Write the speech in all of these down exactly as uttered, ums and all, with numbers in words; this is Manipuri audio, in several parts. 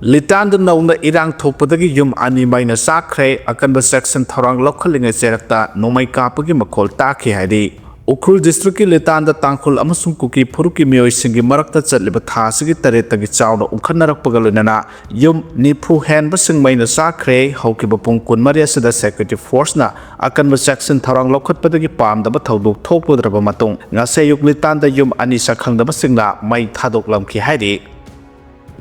ꯂꯤꯇꯥꯟꯗ ꯅꯧꯅ ꯏꯔꯥꯡ ꯊꯣꯛꯄꯗꯒꯤ ꯌꯨꯝ ꯑꯅꯤ ꯃꯩꯅ ꯆꯥꯛꯈ꯭ꯔꯦ꯫ ꯑꯀꯟꯕ ꯆꯦꯛꯁꯤꯟ ꯊꯧꯔꯥꯡ ꯂꯧꯈꯠꯂꯤꯉꯩ ꯆꯦꯔꯛꯇ ꯅꯣꯡꯃꯩ ꯀꯥꯞꯄꯒꯤ ꯃꯈꯣꯜ ꯇꯥꯈꯤ ꯍꯥꯏꯔꯤ꯫ ꯎꯈ꯭ꯔꯨꯜ ꯗꯤꯁꯇ꯭ꯔꯤꯛꯀꯤ ꯂꯤꯇꯥꯟꯗ ꯇꯥꯡꯈꯨꯜ ꯑꯃꯁꯨꯡ ꯀꯨꯀꯤ ꯐꯨꯔꯨꯞꯀꯤ ꯃꯤꯑꯣꯏꯁꯤꯡꯒꯤ ꯃꯔꯛꯇ ꯆꯠꯂꯤꯕ ꯊꯥ ꯑꯁꯤꯒꯤ ꯇꯔꯦꯠꯇꯒꯤ ꯆꯥꯎꯅ ꯎꯪꯈꯠꯅꯔꯛꯄꯒ ꯂꯣꯏꯅꯅ ꯌꯨꯝ ꯅꯤꯐꯨ ꯍꯦꯟꯕꯁꯤꯡ ꯃꯩꯅ ꯆꯥꯛꯈ꯭ꯔꯦ꯫ ꯍꯧꯈꯤꯕ ꯄꯨꯡ ꯀꯨꯟꯃꯔꯤ ꯑꯁꯤꯗ ꯁꯦꯀ꯭ꯌꯨꯔꯤꯇꯤ ꯐꯣꯔꯁꯅ ꯑꯀꯟꯕ ꯆꯦꯛꯁꯤꯟ ꯊꯧꯔꯥꯡ ꯂꯧꯈꯠꯄꯗꯒꯤ ꯄꯥꯝꯗꯕ ꯊꯧꯗꯣꯛ ꯊꯣꯛꯂꯨꯗ꯭ꯔꯕ ꯃꯇꯨꯡ, ꯉꯁꯤ ꯑꯌꯨꯛ ꯂꯤꯇꯥꯟꯗ ꯌꯨꯝ ꯑꯅꯤ ꯁꯛꯈꯪꯗꯕꯁꯤꯡꯅ ꯃꯩ ꯊꯥꯗꯣꯛꯂꯝꯈꯤ ꯍꯥꯏꯔꯤ꯫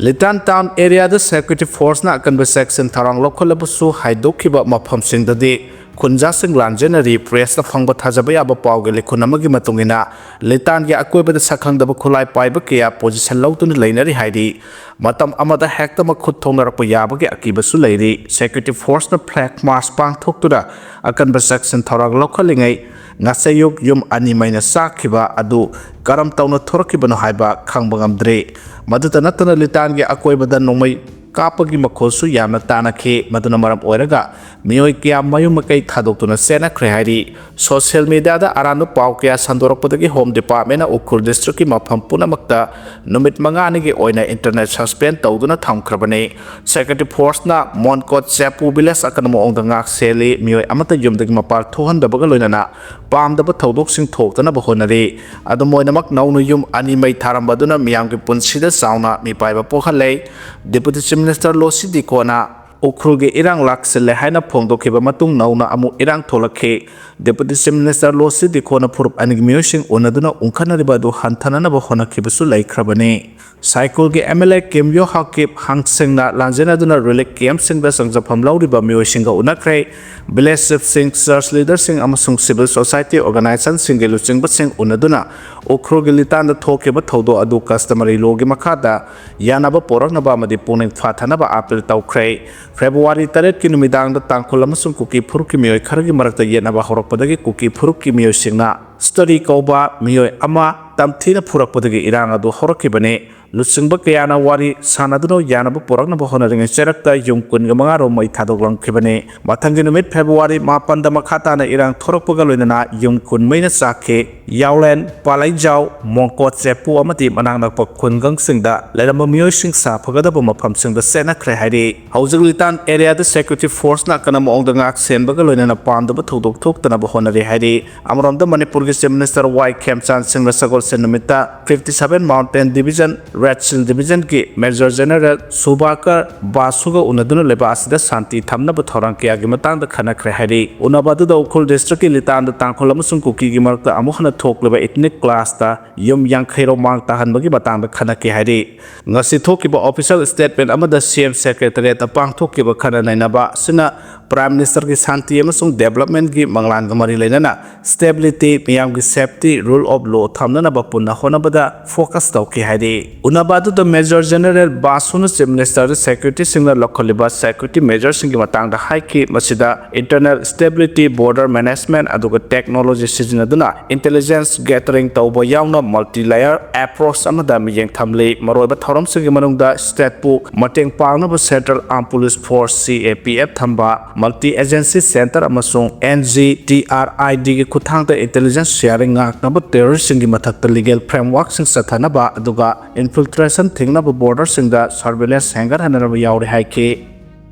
ꯂꯤꯇꯥꯟ ꯇꯥꯎꯟ ꯑꯦꯔꯤꯌꯥꯗ ꯁꯦꯀ꯭ꯌꯨꯔꯤꯇꯤ ꯐꯣꯔꯁꯅ ꯑꯀꯟꯕ ꯆꯦꯛꯁꯤꯟ ꯊꯧꯔꯥꯡ ꯂꯧꯈꯠꯂꯕꯁꯨ, ꯍꯥꯏꯗꯣꯛꯈꯤꯕ ꯃꯐꯝꯁꯤꯡꯗꯗꯤ ꯈꯨꯟꯖꯥꯁꯤꯡ ꯂꯥꯟꯖꯦꯟꯅꯔꯤ꯫ ꯄ꯭ꯔꯦꯁꯇ ꯐꯪꯕ ꯊꯥꯖꯕ ꯌꯥꯕ ꯄꯥꯎꯒꯤ ꯂꯤꯈꯨꯟ ꯑꯃꯒꯤ ꯃꯇꯨꯡ ꯏꯟꯅ, ꯂꯤꯇꯥꯟꯒꯤ ꯑꯀꯣꯏꯕꯗ ꯁꯛꯈꯪꯗꯕ ꯈꯨꯠꯂꯥꯏ ꯄꯥꯏꯕ ꯀꯌꯥ ꯄꯣꯖꯤꯁꯟ ꯂꯧꯗꯨꯅ ꯂꯩꯅꯔꯤ ꯍꯥꯏꯔꯤ꯫ ꯃꯇꯝ ꯑꯃꯗ ꯍꯦꯛꯇ ꯃꯈꯨꯠ ꯊꯣꯡꯅꯔꯛꯄ ꯌꯥꯕꯒꯤ ꯑꯀꯤꯕꯁꯨ ꯂꯩꯔꯤ꯫ ꯁꯦꯀ꯭ꯌꯨꯔꯤꯇꯤ ꯐꯣꯔꯁꯅ ꯐ꯭ꯂꯦꯒ ꯃꯥꯔꯆ ꯄꯥꯡꯊꯣꯛꯇꯨꯅ ꯑꯀꯟꯕ ꯆꯦꯛꯁꯤꯟ ꯊꯧꯔꯥꯡ ꯂꯧꯈꯠꯂꯤꯉꯩ, ꯉꯁꯤ ꯑꯌꯨꯛ ꯌꯨꯝ ꯑꯅꯤ ꯃꯩꯅ ꯆꯥꯛꯈꯤꯕ ꯑꯗꯨ ꯀꯔꯝ ꯇꯧꯅ ꯊꯣꯔꯛꯈꯤꯕꯅꯣ ꯍꯥꯏꯕ ꯈꯪꯕ ꯉꯝꯗ꯭ꯔꯤ꯫ ꯃꯗꯨꯇ ꯅꯠꯇꯅ, ꯂꯤꯇꯥꯟꯒꯤ ꯑꯀꯣꯏꯕꯗ ꯅꯣꯡꯃꯩ ꯀꯥꯞꯄꯒꯤ ꯃꯈꯣꯜꯁꯨ ꯌꯥꯝꯅ ꯇꯥꯅꯈꯤ, ꯃꯗꯨꯅ ꯃꯔꯝ ꯑꯣꯏꯔꯒ ꯃꯤꯑꯣꯏ ꯀꯌꯥ ꯃꯌꯨꯝ ꯃꯀꯩ ꯊꯥꯗꯣꯛꯇꯨꯅ ꯆꯦꯟꯅꯈ꯭ꯔꯦ ꯍꯥꯏꯔꯤ꯫ ꯁꯣꯁꯤꯌꯦꯜ ꯃꯤꯗꯤꯌꯥꯗ ꯑꯔꯥꯟꯕ ꯄꯥꯎ ꯀꯌꯥ ꯁꯟꯗꯣꯔꯛꯄꯗꯒꯤ ꯍꯣꯝ ꯗꯤꯄꯥꯔꯠꯃꯦꯟꯅ ꯎꯈ꯭ꯔꯨꯜ ꯗꯤꯁꯇ꯭ꯔꯤꯛꯀꯤ ꯃꯐꯝ ꯄꯨꯝꯅꯃꯛꯇ ꯅꯨꯃꯤꯠ ꯃꯉꯥꯅꯤꯒꯤ ꯑꯣꯏꯅ ꯏꯟꯇꯔꯅꯦꯠ ꯁꯁꯄꯦꯟ ꯇꯧꯗꯨꯅ ꯊꯝꯈ꯭ꯔꯕꯅꯤ꯫ ꯁꯦꯀ꯭ꯌꯨꯔꯤꯇꯤ ꯐꯣꯔꯁꯅ ꯃꯣꯟꯀꯣꯠ ꯆꯦꯄꯨ ꯚꯤꯂꯦꯖ ꯑꯀꯟꯕ ꯃꯑꯣꯡꯗ ꯉꯥꯛ ꯁꯦꯜꯂꯤ꯫ ꯃꯤꯑꯣꯏ ꯑꯃꯠꯇ ꯌꯨꯝꯗꯒꯤ ꯃꯄꯥꯟ ꯊꯣꯛꯍꯟꯗꯕꯒ ꯂꯣꯏꯅꯅ ꯄꯥꯝꯗꯕ ꯊꯧꯗꯣꯛꯁꯤꯡ ꯊꯣꯛꯇꯅꯕ ꯍꯣꯠꯅꯔꯤ꯫ ꯑꯗꯨꯝ ꯑꯣꯏꯅꯃꯛ, ꯅꯧꯅ ꯌꯨꯝ ꯑꯅꯤ ꯃꯩ ꯊꯥꯔꯝꯕ ꯑꯗꯨꯅ ꯃꯤꯌꯥꯝꯒꯤ ꯄꯨꯟꯁꯤꯗ ꯆꯥꯎꯅ ꯃꯤꯄꯥꯏꯕ ꯄꯣꯛꯍꯜꯂꯦ꯫ ꯗꯦꯄꯨꯇꯤ ꯆꯤꯐ ꯃꯤꯅꯤꯁꯇꯔ ꯂꯣꯁꯤ ꯗꯤꯀꯣꯅ ꯎꯈ꯭ꯔꯨꯜꯒꯤ ꯏꯔꯥꯡ ꯂꯥꯛꯁꯤꯜꯂꯦ ꯍꯥꯏꯅ ꯐꯣꯡꯗꯣꯛꯈꯤꯕ ꯃꯇꯨꯡ, ꯅꯧꯅ ꯑꯃꯨꯛ ꯏꯔꯥꯡ ꯊꯣꯛꯂꯛꯈꯤ꯫ ꯗꯦꯄꯨꯇꯤ ꯆꯤꯐ ꯃꯤꯅꯤꯁꯇꯔ ꯂꯣꯁꯤ ꯗꯤꯀꯣꯅ ꯐꯨꯔꯨꯞ ꯑꯅꯤꯒꯤ ꯃꯤꯑꯣꯏꯁꯤꯡ ꯎꯅꯗꯨꯅ ꯎꯪꯈꯠꯅꯔꯤꯕ ꯑꯗꯨ ꯍꯟꯊꯅꯅꯕ ꯍꯣꯠꯅꯈꯤꯕꯁꯨ ꯂꯩꯈ꯭ꯔꯕꯅꯤ꯫ ꯁꯥꯏꯀꯨꯜꯒꯤ ꯑꯦꯝ ꯑꯦꯜ ꯑꯦ ꯀꯤꯝꯌꯣ ꯍꯥꯀꯤꯞ ꯍꯥꯡꯁꯤꯡꯅ ꯂꯥꯟꯖꯦꯟꯅꯗꯨꯅ ꯔꯤꯂꯤꯐ ꯀꯦꯝꯞꯁꯤꯡꯗ ꯆꯪꯖꯐꯝ ꯂꯧꯔꯤꯕ ꯃꯤꯑꯣꯏꯁꯤꯡꯒ ꯎꯅꯈ꯭ꯔꯦ꯫ ꯚꯤꯂꯦꯖ ꯆꯤꯐꯁꯤꯡ, ꯆꯔꯆ ꯂꯤꯗꯔꯁꯤꯡ ꯑꯃꯁꯨꯡ ꯁꯤꯚꯤꯜ ꯁꯣꯁꯥꯏꯇꯤ ꯑꯣꯔꯒꯅꯥꯏꯖꯦꯁꯟꯁꯤꯡꯒꯤ ꯂꯨꯆꯤꯡꯕꯁꯤꯡ ꯎꯅꯗꯨꯅ ꯎꯈ꯭ꯔꯨꯜꯒꯤ ꯂꯤꯇꯥꯟꯗ ꯊꯣꯛꯈꯤꯕ ꯊꯧꯗꯣꯛ ꯑꯗꯨ ꯀꯁꯇꯃꯔꯤ ꯂꯣꯒꯤ ꯃꯈꯥꯗ ꯌꯥꯅꯕ ꯄꯣꯔꯛꯅꯕ ꯑꯃꯗꯤ ꯄꯨꯛꯅꯤꯡ ꯐꯥꯊꯅꯕ ꯑꯥꯄꯤꯜ ꯇꯧꯈ꯭ꯔꯦ꯫ ꯐꯦꯕ꯭ꯔꯨꯋꯥꯔꯤ ꯇꯔꯦꯠꯀꯤ ꯅꯨꯃꯤꯗꯥꯡꯗ ꯇꯥꯡꯈꯨꯜ ꯑꯃꯁꯨꯡ ꯀꯨꯀꯤ ꯐꯨꯔꯨꯞꯀꯤ ꯃꯤꯑꯣꯏ ꯈꯔꯒꯤ ꯃꯔꯛꯇ ꯌꯦꯠꯅꯕ ꯍꯧꯔꯛꯄꯗꯒꯤ ꯀꯨꯀꯤ ꯐꯨꯔꯨꯞꯀꯤ ꯃꯤꯑꯣꯏꯁꯤꯡꯅ ꯁ꯭ꯇꯔꯤ ꯀꯧꯕ ꯃꯤꯑꯣꯏ ꯑꯃ ꯇꯝꯊꯤꯅ ꯐꯨꯔꯛꯄꯗꯒꯤ ꯏꯔꯥꯡ ꯑꯗꯨ ꯍꯧꯔꯛꯈꯤꯕꯅꯤ꯫ ꯂꯨꯆꯤꯡꯕ ꯀꯌꯥꯅ ꯋꯥꯔꯤ ꯁꯥꯟꯅꯗꯨꯅ ꯌꯥꯅꯕ ꯄꯨꯔꯛꯅꯕ ꯍꯣꯠꯅꯔꯤꯉꯩ ꯆꯩꯔꯛꯇ ꯌꯨꯝ ꯀꯨꯟꯒ ꯃꯉꯥ ꯔꯣꯝ ꯃꯩ ꯊꯥꯗꯣꯛꯂꯝꯈꯤꯕꯅꯤ꯫ ꯃꯊꯪꯒꯤ ꯅꯨꯃꯤꯠ ꯐꯦꯕ꯭ꯔꯨꯋꯥꯔꯤ ꯃꯥꯄꯟꯗ ꯃꯈꯥ ꯇꯥꯅ ꯏꯔꯥꯡ ꯊꯣꯔꯛꯄꯒ ꯂꯣꯏꯅꯅ ꯌꯨꯝ ꯀꯨꯟ ꯃꯩꯅ ꯆꯥꯛꯈꯤ꯫ ꯌꯥꯎꯂꯦꯟ, ꯄꯥꯂꯩꯖꯥꯎ, ꯃꯣꯡꯀꯣꯠ ꯆꯦꯄꯨ ꯑꯃꯗꯤ ꯃꯅꯥꯛ ꯅꯛꯄ ꯈꯨꯡꯒꯪꯁꯤꯡꯗ ꯂꯩꯔꯝꯕ ꯃꯤꯑꯣꯏꯁꯤꯡ ꯁꯥꯐꯒꯗꯕ ꯃꯐꯝꯁꯤꯡꯗ ꯆꯦꯟꯅꯈ꯭ꯔꯦ ꯍꯥꯏꯔꯤ꯫ ꯍꯧꯖꯤꯛ ꯂꯤꯇꯥꯟ ꯑꯦꯔꯤꯌꯥꯗ ꯁꯦꯀ꯭ꯌꯨꯔꯤꯇꯤ ꯐꯣꯔꯁꯅ ꯑꯀꯟꯕ ꯃꯑꯣꯡꯗ ꯉꯥꯛ ꯁꯦꯟꯕꯒ ꯂꯣꯏꯅꯅ ꯄꯥꯝꯗꯕ ꯊꯧꯗꯣꯛ ꯊꯣꯛꯇꯅꯕ ꯍꯣꯠꯅꯔꯤ ꯍꯥꯏꯔꯤ꯫ ꯑꯃꯔꯣꯝꯗ ꯃꯅꯤꯄꯨꯔꯒꯤ ꯆꯤꯐ ꯃꯤꯅꯤꯁꯇꯔ ꯋꯥꯏ ꯈꯦꯝꯆꯥꯟ ꯁꯤꯡꯅ ꯁꯒꯣꯜꯁꯦꯟ ꯅꯨꯃꯤꯠꯇ fifty seven Mountain Division Red Shield Division ꯒꯤ Major General ꯁꯨꯕꯥꯀꯔ ꯕꯥꯁꯨꯒ ꯎꯅꯗꯨꯅ ꯂꯩꯕꯥꯛ ꯑꯁꯤꯗ ꯁꯥꯟꯇꯤ ꯊꯝꯅꯕ ꯊꯧꯔꯥꯡ ꯀꯌꯥꯒꯤ ꯃꯇꯥꯡꯗ ꯈꯟꯅꯈ꯭ꯔꯦ ꯍꯥꯏꯔꯤ꯫ ꯎꯅꯕ ꯑꯗꯨꯗ ꯎꯈ꯭ꯔꯨꯜ ꯗꯤꯁꯇ꯭ꯔꯤꯛꯀꯤ ꯂꯤꯇꯥꯟꯗ ꯇꯥꯡꯈꯨꯜ ꯑꯃꯁꯨꯡ ꯀꯨꯀꯤꯒꯤ ꯃꯔꯛꯇ ꯑꯃꯨꯛ ꯍꯟꯅ ꯊꯣꯛꯂꯤꯕ ethnic clash ꯇ ꯌꯨꯝ ꯌꯥꯡꯈꯩ ꯔꯣꯝ ꯃꯥꯡ ꯇꯥꯍꯟꯕꯒꯤ ꯃꯇꯥꯡꯗ ꯈꯟꯅꯈꯤ ꯍꯥꯏꯔꯤ꯫ ꯉꯁꯤ ꯊꯣꯛꯈꯤꯕ official statement ꯑꯃꯗ ꯁꯤ ꯑꯦꯝ ꯁꯦꯀ꯭ꯔꯦꯇꯔꯤꯌꯦꯠꯇ ꯄꯥꯡꯊꯣꯛꯈꯤꯕ ꯈꯟꯅ ꯅꯩꯅꯕ ꯑꯁꯤꯅ Prime Minister ꯒꯤ ꯁꯥꯟꯇꯤ ꯑꯃꯁꯨꯡ development ꯒꯤ ꯃꯪꯂꯥꯟꯒ ꯃꯔꯤ ꯂꯩꯅꯅ stability, ꯃꯤꯌꯥꯝꯒꯤ safety, rule of law ꯊꯝꯅꯅꯕ ꯄꯨꯟꯅ ꯍꯣꯠꯅꯕꯗ focus ꯇꯧꯈꯤ ꯍꯥꯏꯔꯤ꯫ ꯎꯅꯕ ꯑꯗꯨꯗ Major General ꯕꯥꯁꯨꯅ Chief Minister ꯗ security ꯁꯤꯡꯅ ꯂꯧꯈꯠꯂꯤꯕ security measure ꯁꯤꯡꯒꯤ ꯃꯇꯥꯡꯗ ꯍꯥꯏꯈꯤ, ꯃꯁꯤꯗ internal stability, border management, ꯑꯗꯨꯒ technology ꯁꯤꯖꯤꯟꯅꯗꯨꯅ intelligence gathering ꯇꯧꯕ ꯌꯥꯎꯅ multi layer approach ꯑꯃꯗ ꯃꯤꯠꯌꯦꯡ ꯊꯝꯂꯤ꯫ ꯃꯔꯨꯑꯣꯏꯕ ꯊꯧꯔꯝꯁꯤꯡꯒꯤ ꯃꯅꯨꯡꯗ state ꯄꯨ ꯃꯇꯦꯡ ꯄꯥꯡꯅꯕ Central Armed Police Force, C A P F, ꯊꯝꯕ, multi agency center ꯑꯃꯁꯨꯡ N G T R I D ꯒꯤ ꯈꯨꯠꯊꯥꯡꯗ intelligence sharing ꯉꯥꯛꯅꯕ, terrorist ꯁꯤꯡꯒꯤ ꯃꯊꯛꯇ legal framework ꯁꯤꯡ ꯆꯠꯊꯅꯕ, ꯑꯗꯨꯒ infiltration ꯊꯤꯡꯅꯕ border ꯁꯤꯡꯗ surveillance ꯍꯦꯟꯒꯠꯍꯟꯅꯕ ꯌꯥꯎꯔꯤ ꯍꯥꯏꯈꯤ꯫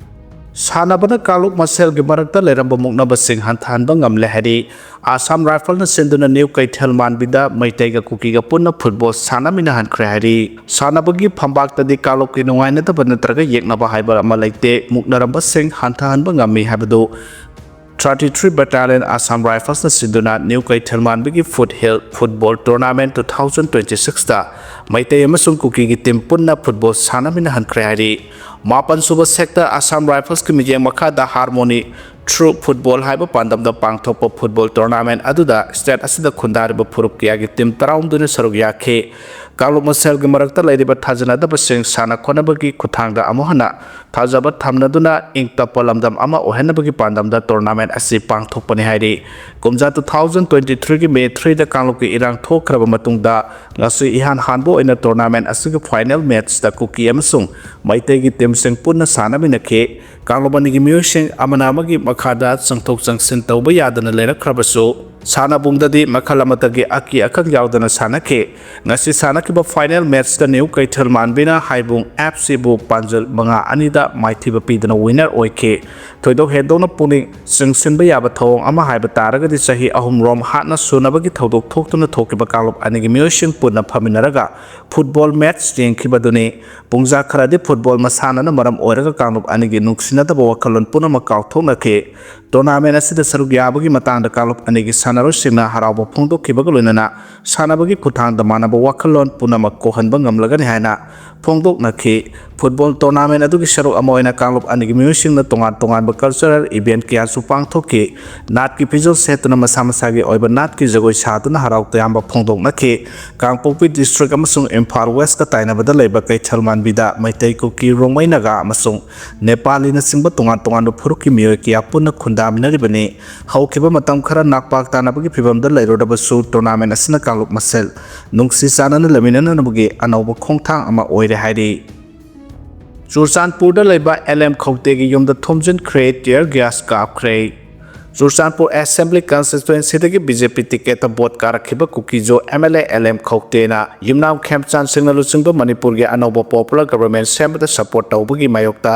ꯁꯥꯟꯅꯕꯅ ꯀꯥꯡꯂꯨꯞ ꯃꯁꯦꯜꯒꯤ ꯃꯔꯛꯇ ꯂꯩꯔꯝꯕ ꯃꯨꯛꯅꯕꯁꯤꯡ ꯍꯟꯊꯍꯟꯕ ꯉꯝꯂꯦ ꯍꯥꯏꯔꯤ꯫ Assam Rifles ꯅ ꯁꯤꯟꯗꯨꯅ ꯅ꯭ꯌꯨ ꯀꯩꯊꯦꯜ ꯃꯥꯟꯕꯤꯗ ꯃꯩꯇꯩꯒ ꯀꯨꯀꯤꯒ ꯄꯨꯟꯅ ꯐꯨꯠꯕꯣꯜ ꯁꯥꯟꯅꯃꯤꯟꯅꯍꯟꯈ꯭ꯔꯦ ꯍꯥꯏꯔꯤ꯫ ꯁꯥꯟꯅꯕꯒꯤ ꯐꯝꯄꯥꯛꯇꯗꯤ ꯀꯥꯡꯂꯨꯞꯀꯤ ꯅꯨꯡꯉꯥꯏꯅꯗꯕ ꯅꯠꯇ꯭ꯔꯒ ꯌꯦꯛꯅꯕ ꯍꯥꯏꯕ ꯑꯃ ꯂꯩꯇꯦ꯫ ꯃꯨꯛꯅꯔꯝꯕꯁꯤꯡ ꯍꯟꯊꯍꯟꯕ ꯉꯝꯃꯤ ꯍꯥꯏꯕꯗꯨ thirty three Battalion Assam Rifles ꯅ ꯁꯤꯟꯗꯨꯅ ꯅ꯭ꯌꯨ ꯀꯩꯊꯦꯜ ꯃꯥꯟꯕꯤꯒꯤ Foot Hill Football Tournament two thousand twenty six ꯇ ꯃꯩꯇꯩ ꯑꯃꯁꯨꯡ ꯀꯨꯀꯤꯒꯤ ꯇꯤꯝ ꯄꯨꯟꯅ ꯐꯨꯠꯕꯣꯜ ꯁꯥꯟꯅꯃꯤꯟꯅꯍꯟꯈ꯭ꯔꯦ ꯍꯥꯏꯔꯤ꯫ ꯃꯥꯄꯟ ꯁꯨꯕ ꯁꯦꯛꯇ Assam Rifles ꯀꯤ ꯃꯤꯠꯌꯦꯡ ꯃꯈꯥꯗ Harmony Through Football ꯍꯥꯏꯕ ꯄꯥꯟꯗꯝꯗ ꯄꯥꯡꯊꯣꯛꯄ ꯐꯨꯠꯕꯣꯜ tournament ꯑꯗꯨꯗ state ꯑꯁꯤꯗ ꯈꯨꯟꯗꯥꯔꯤꯕ ꯐꯨꯔꯨꯞ ꯀꯌꯥꯒꯤ ꯇꯤꯝ ꯇꯔꯥꯍꯨꯝꯗꯣꯏꯅ ꯁꯔꯨꯛ ꯌꯥꯈꯤ꯫ ꯀꯥꯡꯂꯨꯞ ꯃꯁꯦꯜꯒꯤ ꯃꯔꯛꯇ ꯂꯩꯔꯤꯕ ꯊꯥꯖꯅꯗꯕꯁꯤꯡ ꯁꯥꯟꯅ ꯈꯣꯠꯅꯕꯒꯤ ꯈꯨꯠꯊꯥꯡꯗ ꯑꯃꯨꯛ ꯍꯟꯅ ꯊꯥꯖꯕ ꯊꯝꯅꯗꯨꯅ ꯏꯪ ꯇꯞꯄ ꯂꯝꯗꯝ ꯑꯃ ꯑꯣꯏꯍꯟꯅꯕꯒꯤ ꯄꯥꯟꯗꯝꯗ tournament ꯑꯁꯤ ꯄꯥꯡꯊꯣꯛꯄꯅꯤ ꯍꯥꯏꯔꯤ꯫ ꯀꯨꯝꯖꯥ two thousand twenty threeꯒꯤ May threeꯗ ꯀꯥꯡꯂꯨꯞꯀꯤ ꯏꯔꯥꯡ ꯊꯣꯛꯈ꯭ꯔꯕ ꯃꯇꯨꯡꯗ ꯉꯁꯤ ꯏꯍꯥꯟ ꯍꯥꯟꯕ ꯑꯣꯏꯅ tournament ꯑꯁꯤꯒꯤ final matchꯇ ꯀꯨꯀꯤ ꯑꯃꯁꯨꯡ ꯃꯩꯇꯩꯒꯤ teamꯁꯤꯡ ꯄꯨꯟꯅ ꯁꯥꯟꯅꯃꯤꯟꯅꯈꯤ꯫ ꯀꯥꯡꯂꯨꯞ ꯑꯅꯤꯒꯤ ꯃꯤꯑꯣꯏꯁꯤꯡ ꯑꯃꯅ ꯑꯃꯒꯤ ꯃꯈꯥꯗ ꯆꯪꯊꯣꯛ ꯆꯪꯁꯤꯟ ꯇꯧꯕ ꯌꯥꯗꯅ ꯂꯩꯔꯛꯈ꯭ꯔꯕꯁꯨ, ꯁꯥꯟꯅꯕꯨꯡꯗꯗꯤ ꯃꯈꯜ ꯑꯃꯠꯇꯒꯤ ꯑꯀꯤ ꯑꯈꯪ ꯌꯥꯎꯗꯅ ꯁꯥꯟꯅꯈꯤ꯫ ꯉꯁꯤ ꯁꯥꯟꯅꯈꯤꯕ final matchꯇ New ꯀꯩꯊꯦꯜ ꯃꯥꯟꯕꯤꯅ ꯍꯥꯏꯕꯨꯡ FCꯕꯨ ꯄꯥꯟꯖꯜ ꯃꯉꯥ ꯑꯅꯤꯗ ꯃꯥꯏꯊꯤꯕ ꯄꯤꯗꯨꯅ winner ꯑꯣꯏꯈꯤ꯫ ꯊꯣꯏꯗꯣꯛ ꯍꯦꯟꯗꯣꯛꯅ ꯄꯨꯛꯅꯤꯡ ꯆꯤꯡꯁꯤꯟꯕ ꯌꯥꯕ ꯊꯧꯑꯣꯡ ꯑꯃ ꯍꯥꯏꯕ ꯇꯥꯔꯒꯗꯤ, ꯆꯍꯤ ꯑꯍꯨꯝ ꯔꯣꯝ ꯍꯥꯠꯅ ꯁꯨꯅꯕꯒꯤ ꯊꯧꯗꯣꯛ ꯊꯣꯛꯇꯨꯅ ꯊꯣꯛꯈꯤꯕ ꯀꯥꯡꯂꯨꯞ ꯑꯅꯤꯒꯤ ꯃꯤꯑꯣꯏꯁꯤꯡ ꯄꯨꯟꯅ ꯐꯝꯃꯤꯟꯅꯔꯒ football match ꯌꯦꯡꯈꯤꯕꯗꯨꯅꯤ꯫ ꯄꯨꯡꯖꯥ ꯈꯔꯗꯤ football ꯃꯁꯥꯟꯅꯅ ꯃꯔꯝ ꯑꯣꯏꯔꯒ ꯀꯥꯡꯂꯨꯞ ꯑꯅꯤꯒꯤ ꯅꯨꯡꯁꯤꯅꯗꯕ ꯋꯥꯈꯜꯂꯣꯟ ꯄꯨꯝꯅꯃꯛ ꯀꯥꯎꯊꯣꯛꯅꯈꯤ꯫ Tournament ꯑꯁꯤꯗ ꯁꯔꯨꯛ ꯌꯥꯕꯒꯤ ꯃꯇꯥꯡꯗ ꯀꯥꯡꯂꯨꯞ ꯑꯅꯤꯒꯤ ꯁꯥꯟꯅꯔꯣꯏꯁꯤꯡꯅ ꯍꯔꯥꯎꯕ ꯐꯣꯡꯗꯣꯛꯈꯤꯕꯒ ꯂꯣꯏꯅꯅ ꯁꯥꯟꯅꯕꯒꯤ ꯈꯨꯠꯊꯥꯡꯗ ꯃꯥꯟꯅꯕ ꯋꯥꯈꯜꯂꯣꯟ ꯄꯨꯝꯅꯃꯛ ꯀꯣꯛꯍꯟꯕ ꯉꯝꯂꯒꯅꯤ ꯍꯥꯏꯅ ꯐꯣꯡꯗꯣꯛꯅꯈꯤ꯫ Football tournament ꯑꯗꯨꯒꯤ ꯁꯔꯨꯛ ꯑꯃ ꯑꯣꯏꯅ ꯀꯥꯡꯂꯨꯞ ꯑꯅꯤꯒꯤ ꯃꯤꯑꯣꯏꯁꯤꯡꯅ ꯇꯣꯉꯥꯟ ꯇꯣꯉꯥꯟꯕ cultural event ꯀꯌꯥꯁꯨ ꯄꯥꯡꯊꯣꯛꯈꯤ꯫ ꯅꯥꯠꯀꯤ ꯐꯤꯖꯣꯜ ꯁꯦꯠꯇꯨꯅ ꯃꯁꯥ ꯃꯁꯥꯒꯤ ꯑꯣꯏꯕ ꯅꯥꯠꯀꯤ ꯖꯒꯣꯏ ꯁꯥꯗꯨꯅ ꯍꯔꯥꯎ ꯇꯌꯥꯝꯕ ꯐꯣꯡꯗꯣꯛꯅꯈꯤ꯫ ꯀꯥꯡꯄꯣꯛꯄꯤ district ꯑꯃꯁꯨꯡ ꯏꯝꯐꯥꯜ Westꯀ ꯇꯥꯏꯅꯕꯗ ꯂꯩꯕ ꯀꯩꯊꯦꯜ ꯃꯥꯟꯕꯤꯗ ꯃꯩꯇꯩ, ꯀꯨꯀꯤ, ꯔꯣꯡꯃꯩ, ꯅꯥꯒꯥ ꯑꯃꯁꯨꯡ ꯅꯦꯄꯥꯂꯤꯅꯆꯤꯡꯕ ꯇꯣꯉꯥꯟ ꯇꯣꯉꯥꯟꯕ ꯐꯨꯔꯨꯞꯀꯤ ꯃꯤꯑꯣꯏ ꯀꯌꯥ ꯄꯨꯟꯅ ꯈꯨꯟꯗꯥꯃꯤꯟꯅꯔꯤꯕꯅꯤ꯫ ꯍꯧꯈꯤꯕ ꯃꯇꯝ ꯈꯔ ꯅꯥꯛꯄꯥꯛ ꯇꯥꯅꯕꯒꯤ ꯐꯤꯚꯝꯗ ꯂꯩꯔꯨꯔꯕꯁꯨ, tournament ꯑꯁꯤꯅ ꯀꯥꯡꯂꯨꯞ ꯃꯁꯦꯜ ꯅꯨꯡꯁꯤ ꯆꯥꯟꯅꯅ ꯂꯩꯃꯤꯟꯅꯅꯕꯒꯤ ꯑꯅꯧꯕ ꯈꯣꯡꯊꯥꯡ ꯑꯃ ꯑꯣꯏꯔꯦ ꯍꯥꯏꯔꯤ꯫ ꯆꯨꯔꯆꯥꯟꯄꯨꯔꯗ ꯂꯩꯕ LM ꯈꯧꯇꯦꯒꯤ ꯌꯨꯝꯗ ꯊꯣꯝꯖꯤꯟꯈ꯭ꯔꯦ, tear gas ꯀꯥꯞꯈ꯭ꯔꯦ꯫ Churachandpur Assembly Constituencyꯗꯒꯤ BJP ticketꯇ vote ꯀꯥꯔꯛꯈꯤꯕ ꯀꯨꯀꯤꯖꯣ MLA LM ꯈꯧꯇꯦꯅ ꯌꯨꯝꯅꯥꯝ ꯈꯦꯝꯆꯥꯟ ꯁꯤꯡꯅ ꯂꯨꯆꯤꯡꯕ ꯃꯅꯤꯄꯨꯔꯒꯤ ꯑꯅꯧꯕ popular government ꯁꯦꯝꯕꯗ support ꯇꯧꯕꯒꯤ ꯃꯥꯌꯣꯛꯇ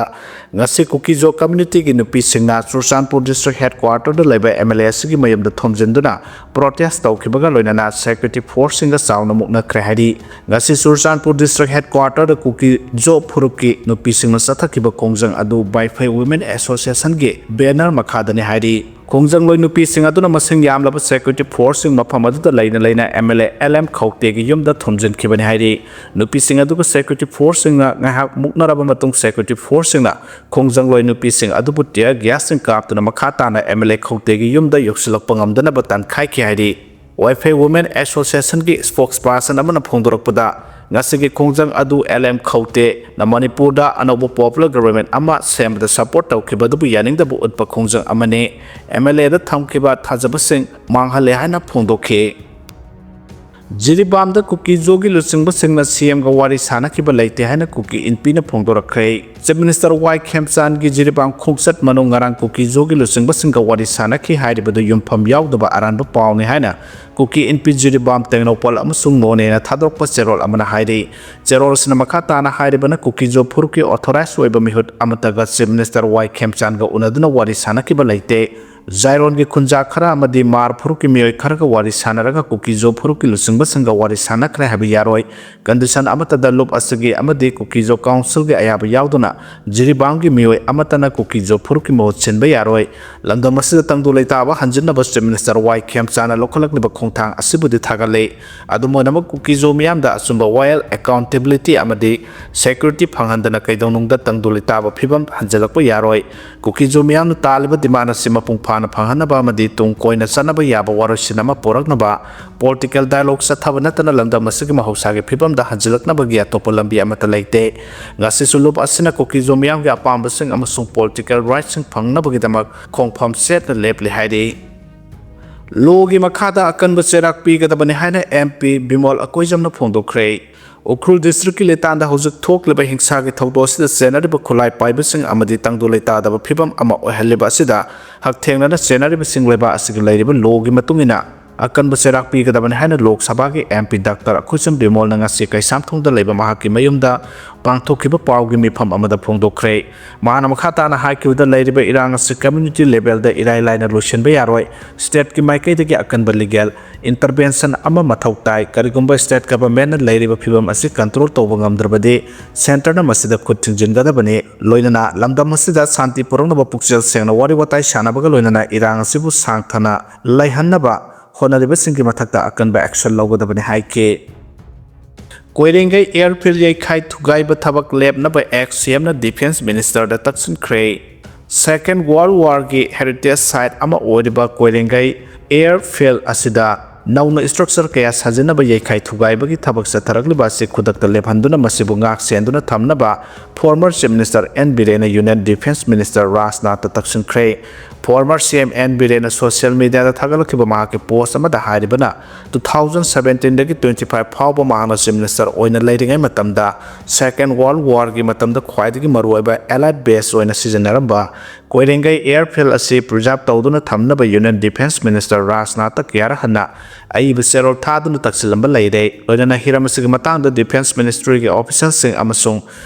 ꯉꯁꯤ ꯀꯨꯀꯤꯖꯣ communityꯒꯤ ꯅꯨꯄꯤꯁꯤꯡꯅ ꯆꯨꯔꯆꯥꯟꯄꯨꯔ district headquarterꯗ ꯂꯩꯕ MLA ꯑꯁꯤꯒꯤ ꯃꯌꯨꯝꯗ ꯊꯣꯝꯖꯤꯟꯗꯨꯅ protest ꯇꯧꯈꯤꯕꯒ ꯂꯣꯏꯅꯅ security forceꯁꯤꯡꯒ ꯆꯥꯎꯅ ꯃꯨꯛꯅꯈ꯭ꯔꯦ ꯍꯥꯏꯔꯤ꯫ ꯉꯁꯤ ꯆꯨꯔꯆꯥꯟꯄꯨꯔ district headquarterꯗ ꯀꯨꯀꯤꯖꯣ ꯐꯨꯔꯨꯞꯀꯤ ꯅꯨꯄꯤꯁꯤꯡꯅ ꯆꯠꯊꯈꯤꯕ ꯈꯣꯡꯖꯪ ꯑꯗꯨ ꯕꯥꯏꯐꯩ Women Associationꯒꯤ banner ꯃꯈꯥꯗꯅꯤ ꯍꯥꯏꯔꯤ꯫ ꯈꯣꯡꯖꯪꯂꯣꯏ ꯅꯨꯄꯤꯁꯤꯡ ꯑꯗꯨꯅ ꯃꯁꯤꯡ ꯌꯥꯝꯂꯕ security forceꯁꯤꯡ ꯃꯐꯝ ꯑꯗꯨꯗ ꯂꯩꯅ ꯂꯩꯅ MLA LM ꯈꯧꯇꯦꯒꯤ ꯌꯨꯝꯗ ꯊꯣꯝꯖꯤꯟꯈꯤꯕꯅꯤ ꯍꯥꯏꯔꯤ꯫ ꯅꯨꯄꯤꯁꯤꯡ ꯑꯗꯨꯒ security forceꯁꯤꯡꯅ ꯉꯥꯏꯍꯥꯛ ꯃꯨꯛꯅꯔꯕ ꯃꯇꯨꯡ, security forceꯁꯤꯡꯅ ꯈꯣꯡꯖꯪꯂꯣꯏ ꯅꯨꯄꯤꯁꯤꯡ ꯑꯗꯨꯕꯨ tear gasꯁꯤꯡ ꯀꯥꯞꯇꯨꯅ ꯃꯈꯥ ꯇꯥꯅ MLA ꯈꯧꯇꯦꯒꯤ ꯌꯨꯝꯗ ꯌꯧꯁꯤꯜꯂꯛꯄ ꯉꯝꯗꯅꯕ ꯇꯥꯟꯈꯥꯏꯈꯤ ꯍꯥꯏꯔꯤ꯫ ꯋꯥꯏꯐꯩ Women Associationꯒꯤ spokesperson ꯑꯃꯅ ꯐꯣꯡꯗꯣꯔꯛꯄꯗ, ꯉꯁꯤꯒꯤ ꯈꯣꯡꯖꯪ ꯑꯗꯨ ꯑꯦꯜ ꯑꯦꯝ ꯈꯧꯇꯦꯅ ꯃꯅꯤꯄꯨꯔꯗ ꯑꯅꯧꯕ popular government ꯑꯃ ꯁꯦꯝꯕꯗ support ꯇꯧꯈꯤꯕꯗꯨꯕꯨ ꯌꯥꯅꯤꯡꯗꯕ ꯎꯠꯄ ꯈꯣꯡꯖꯪ ꯑꯃꯅꯤ, ꯑꯦꯝ ꯑꯦꯜ ꯑꯦꯗ ꯊꯝꯈꯤꯕ ꯊꯥꯖꯕꯁꯤꯡ ꯃꯥꯡꯍꯜꯂꯦ ꯍꯥꯏꯅ ꯐꯣꯡꯗꯣꯛꯈꯤ꯫ ꯖꯤꯔꯤꯕꯥꯝꯗ ꯀꯨꯀꯤꯖꯣꯒꯤ ꯂꯨꯆꯤꯡꯕꯁꯤꯡꯅ ꯁꯤ ꯑꯦꯝꯒ ꯋꯥꯔꯤ ꯁꯥꯅꯈꯤꯕ ꯂꯩꯇꯦ ꯍꯥꯏꯅ ꯀꯨꯀꯤ ꯏꯟꯄꯤꯅ ꯐꯣꯡꯗꯣꯔꯛꯈ꯭ꯔꯦ꯫ Chief Minister ꯋꯥꯏ ꯈꯦꯝꯆꯥꯟꯒꯤ ꯖꯤꯔꯤꯕꯥꯝ ꯈꯣꯡꯆꯠ ꯃꯅꯨꯡ ꯉꯔꯥꯡ ꯀꯨꯀꯤꯖꯣꯒꯤ ꯂꯨꯆꯤꯡꯕꯁꯤꯡꯒ ꯋꯥꯔꯤ ꯁꯥꯅꯈꯤ ꯍꯥꯏꯔꯤꯕꯗꯨ ꯌꯨꯝꯐꯝ ꯌꯥꯎꯗꯕ ꯑꯔꯥꯟꯕ ꯄꯥꯎꯅꯤ ꯍꯥꯏꯅ ꯀꯨꯀꯤ ꯏꯟꯄꯤ ꯖꯤꯔꯤꯕꯥꯝ ꯇꯦꯡꯅꯧꯄꯜ ꯑꯃꯁꯨꯡ ꯅꯣꯅꯦꯅ ꯊꯥꯗꯣꯔꯛꯄ ꯆꯦꯔꯣꯜ ꯑꯃꯅ ꯍꯥꯏꯔꯤ꯫ ꯆꯦꯔꯣꯜ ꯑꯁꯤꯅ ꯃꯈꯥ ꯇꯥꯅ ꯍꯥꯏꯔꯤꯕꯅ ꯀꯨꯀꯤꯖꯣ ꯐꯨꯔꯨꯞꯀꯤ authorized ꯑꯣꯏꯕ ꯃꯤꯍꯨꯠ ꯑꯃꯠꯇꯒ Chief Minister ꯋꯥꯏ ꯈꯦꯝꯆꯥꯟꯒ ꯎꯅꯗꯨꯅ ꯋꯥꯔꯤ ꯁꯥꯅꯈꯤꯕ ꯂꯩꯇꯦ꯫ ꯖꯥꯏꯔꯣꯟꯒꯤ ꯈꯨꯟꯖꯥ ꯈꯔ ꯑꯃꯗꯤ ꯃꯥꯔ ꯐꯨꯔꯨꯞꯀꯤ ꯃꯤꯑꯣꯏ ꯈꯔꯒ ꯋꯥꯔꯤ ꯁꯥꯅꯔꯒ ꯀꯨꯀꯤꯖꯣ ꯐꯨꯔꯨꯞꯀꯤ ꯂꯨꯆꯤꯡꯕꯁꯤꯡꯒ ꯋꯥꯔꯤ ꯁꯥꯅꯈ꯭ꯔꯦ ꯍꯥꯏꯕ ꯌꯥꯔꯣꯏ꯫ Condition ꯑꯃꯠꯇꯗ ꯂꯨꯞ ꯑꯁꯤꯒꯤ ꯑꯃꯗꯤ ꯀꯨꯀꯤꯖꯣ councilꯒꯤ ꯑꯌꯥꯕ ꯌꯥꯎꯗꯅ ꯖꯤꯔꯤꯕꯥꯝꯒꯤ ꯃꯤꯑꯣꯏ ꯑꯃꯠꯇꯅ ꯀꯨꯀꯤꯖꯣ ꯐꯨꯔꯨꯞꯀꯤ ꯃꯍꯨꯠ ꯁꯤꯟꯕ ꯌꯥꯔꯣꯏ꯫ ꯂꯝꯗꯝ ꯑꯁꯤꯗ ꯇꯪꯗꯨ ꯂꯩꯇꯥꯕ ꯍꯟꯖꯤꯟꯅꯕ Chief Minister ꯋꯥꯏ ꯈꯦꯝꯆꯥꯟꯅ ꯂꯧꯈꯠꯂꯛꯂꯤꯕ ꯈꯣꯡꯊꯥꯡ ꯑꯁꯤꯕꯨꯗꯤ ꯊꯥꯒꯠꯂꯤ꯫ ꯑꯗꯨꯝ ꯑꯣꯏꯅꯃꯛ ꯀꯨꯀꯤꯖꯣ ꯃꯤꯌꯥꯝꯗ ꯑꯆꯨꯝꯕ ꯋꯥꯌꯦꯜ, accountability ꯑꯃꯗꯤ security ꯐꯪꯍꯟꯗꯅ ꯀꯩꯗꯧꯅꯨꯡꯗ ꯇꯪꯗꯨ ꯂꯩꯇꯥꯕ ꯐꯤꯕꯝ ꯍꯟꯖꯤꯜꯂꯛꯄ ꯌꯥꯔꯣꯏ꯫ ꯀꯨꯀꯤꯖꯣ ꯃꯤꯌꯥꯝꯅ ꯇꯥꯜꯂꯤꯕ demand ꯑꯁꯤ ꯃꯄꯨꯡ ꯐꯥꯅ ꯐꯪꯍꯟꯅꯕ ꯑꯃꯗꯤ ꯇꯨꯡ ꯀꯣꯏꯅ ꯆꯠꯅꯕ ꯌꯥꯕ ꯋꯥꯔꯣꯏꯁꯤꯟ ꯑꯃ ꯄꯨꯔꯛꯅꯕ political dialogue ꯆꯠꯊꯕ ꯅꯠꯇꯅ ꯂꯝꯗꯝ ꯑꯁꯤꯒꯤ ꯃꯍꯧꯁꯥꯒꯤ ꯐꯤꯕꯝꯗ ꯍꯟꯖꯤꯜꯂꯛꯅꯕꯒꯤ ꯑꯇꯣꯞꯄ ꯂꯝꯕꯤ ꯑꯃꯠꯇ ꯂꯩꯇꯦ꯫ ꯉꯁꯤꯁꯨ ꯂꯨꯞ ꯑꯁꯤꯅ ꯀꯨꯀꯤꯖꯣ ꯃꯤꯌꯥꯝꯒꯤ ꯑꯄꯥꯝꯕꯁꯤꯡ ꯑꯃꯁꯨꯡ political rightꯁꯤꯡ ꯐꯪꯅꯕꯒꯤꯗꯃꯛ ꯈꯣꯡꯐꯝ ꯆꯦꯠꯅ ꯂꯦꯞꯂꯤ ꯍꯥꯏꯔꯤ꯫ Lawꯒꯤ ꯃꯈꯥꯗ ꯑꯀꯟꯕ ꯆꯩꯔꯥꯛ ꯄꯤꯒꯗꯕꯅꯤ ꯍꯥꯏꯅ ꯑꯦꯝ ꯄꯤ ꯕꯤꯃꯣꯜ ꯑꯀꯣꯏꯖꯝꯅ ꯐꯣꯡꯗꯣꯛꯈ꯭ꯔꯦ꯫ ꯎꯈ꯭ꯔꯨꯜ districtꯀꯤ ꯂꯤꯇꯥꯟꯗ ꯍꯧꯖꯤꯛ ꯊꯣꯛꯂꯤꯕ ꯍꯤꯡꯁꯥꯒꯤ ꯊꯧꯗꯣꯛ ꯑꯁꯤꯗ ꯆꯦꯟꯅꯔꯤꯕ ꯈꯨꯠꯂꯥꯏ ꯄꯥꯏꯕꯁꯤꯡ ꯑꯃꯗꯤ ꯇꯪꯗꯨ ꯂꯩꯇꯥꯗꯕ ꯐꯤꯕꯝ ꯑꯃ ꯑꯣꯏꯍꯜꯂꯤꯕ ꯑꯁꯤꯗ ꯍꯛꯊꯦꯡꯅꯅ ꯆꯦꯟꯅꯔꯤꯕꯁꯤꯡ ꯂꯩꯕꯥꯛ ꯑꯁꯤꯒꯤ ꯂꯩꯔꯤꯕ lawꯒꯤ ꯃꯇꯨꯡ ꯏꯟꯅ ꯑꯀꯟꯕ ꯆꯩꯔꯥꯛ ꯄꯤꯒꯗꯕꯅꯤ ꯍꯥꯏꯅ ꯂꯣꯛ ꯁꯚꯥꯒꯤ ꯑꯦꯝ ꯄꯤ ꯗꯥꯛꯇꯔ ꯑꯈꯣꯏꯆꯝ ꯕꯤꯃꯣꯜꯅ ꯉꯁꯤ ꯀꯩꯁꯥꯝꯊꯣꯡꯗ ꯂꯩꯕ ꯃꯍꯥꯛꯀꯤ ꯃꯌꯨꯝꯗ ꯄꯥꯡꯊꯣꯛꯈꯤꯕ ꯄꯥꯎꯒꯤ ꯃꯤꯐꯝ ꯑꯃꯗ ꯐꯣꯡꯗꯣꯛꯈ꯭ꯔꯦ꯫ ꯃꯍꯥꯛꯅ ꯃꯈꯥ ꯇꯥꯅ ꯍꯥꯏꯈꯤꯕꯗ, ꯂꯩꯔꯤꯕ ꯏꯔꯥꯡ ꯑꯁꯤ community levelꯗ ꯏꯔꯥꯏ ꯂꯥꯏꯅ ꯂꯣꯏꯁꯤꯟꯕ ꯌꯥꯔꯣꯏ꯫ Stateꯀꯤ ꯃꯥꯏꯀꯩꯗꯒꯤ ꯑꯀꯟꯕ legal intervention ꯑꯃ ꯃꯊꯧ ꯇꯥꯏ꯫ ꯀꯔꯤꯒꯨꯝꯕ state governmentꯅ ꯂꯩꯔꯤꯕ ꯐꯤꯚꯝ ꯑꯁꯤ control ꯇꯧꯕ ꯉꯝꯗ꯭ꯔꯕꯗꯤ centreꯅ ꯃꯁꯤꯗ ꯈꯨꯠ ꯊꯤꯡꯖꯤꯟꯒꯗꯕꯅꯤ꯫ ꯂꯣꯏꯅꯅ ꯂꯝꯗꯝ ꯑꯁꯤꯗ ꯁꯥꯟꯇꯤ ꯄꯨꯔꯛꯅꯕ ꯄꯨꯛꯆꯦꯜ ꯁꯦꯡꯅ ꯋꯥꯔꯤ ꯋꯥꯇꯥꯏ ꯁꯥꯟꯅꯕꯒ ꯂꯣꯏꯅꯅ ꯏꯔꯥꯡ ꯑꯁꯤꯕꯨ ꯁꯥꯡꯊꯅ ꯂꯩꯍꯟꯅꯕ ꯍꯣꯠꯅꯔꯤꯕꯁꯤꯡꯒꯤ ꯃꯊꯛꯇ ꯑꯀꯟꯕ action ꯂꯧꯒꯗꯕꯅꯤ ꯍꯥꯏꯈꯤ꯫ ꯀꯣꯏꯔꯦꯡꯒꯩ airfield ꯌꯩꯈꯥꯏ ꯊꯨꯒꯥꯏꯕ ꯊꯕꯛ ꯂꯦꯞꯅꯕ ex CMꯅ Defence Ministerꯗ ꯇꯛꯁꯤꯟꯈ꯭ꯔꯦ꯫ Second World Warꯒꯤ heritage site ꯑꯃ ꯑꯣꯏꯔꯤꯕ ꯀꯣꯏꯔꯦꯡꯒꯩ airfield ꯑꯁꯤꯗ ꯅꯧꯅ structure ꯀꯌꯥ ꯁꯥꯖꯤꯟꯅꯕ ꯌꯩꯈꯥꯏ ꯊꯨꯒꯥꯏꯕꯒꯤ ꯊꯕꯛ ꯆꯠꯊꯔꯛꯂꯤꯕ ꯑꯁꯤ ꯈꯨꯗꯛꯇ ꯂꯦꯞꯍꯟꯗꯨꯅ ꯃꯁꯤꯕꯨ ꯉꯥꯛ ꯁꯦꯟꯗꯨꯅ ꯊꯝꯅꯕ former Chief Minister N Biren Union Defence Minister ꯔꯥꯖꯅꯥꯊꯇ ꯇꯛꯁꯤꯟꯈ꯭ꯔꯦ꯫ Former C M N Biren social mediaꯗ ꯊꯥꯒꯠꯂꯛꯈꯤꯕ ꯃꯍꯥꯛꯀꯤ post ꯑꯃꯗ ꯍꯥꯏꯔꯤꯕꯅ, two thousand seventeenꯗꯒꯤ twenty-five ꯐꯥꯎꯕ ꯃꯍꯥꯛꯅ Chief Minister ꯑꯣꯏꯅ ꯂꯩꯔꯤꯉꯩ ꯃꯇꯝꯗ Second World Warꯒꯤ ꯃꯇꯝꯗ ꯈ꯭ꯋꯥꯏꯗꯒꯤ ꯃꯔꯨꯑꯣꯏꯕ allied base ꯑꯣꯏꯅ ꯁꯤꯖꯤꯟꯅꯔꯝꯕ ꯀꯣꯏꯔꯦꯡꯒꯩ airfield ꯑꯁꯤ preserve ꯇꯧꯗꯨꯅ ꯊꯝꯅꯕ Union Defence Minister ꯔꯥꯖꯅꯥꯊꯇ ꯀꯌꯥꯔꯛ ꯍꯟꯅ ꯑꯏꯕ ꯆꯦꯔꯣꯜ ꯊꯥꯗꯨꯅ ꯇꯛꯁꯤꯜꯂꯝꯕ ꯂꯩꯔꯦ꯫ ꯂꯣꯏꯅꯅ ꯍꯤꯔꯝ ꯑꯁꯤꯒꯤ ꯃꯇꯥꯡꯗ defence ministryꯒꯤ officialꯁꯤꯡ ꯑꯃꯁꯨꯡ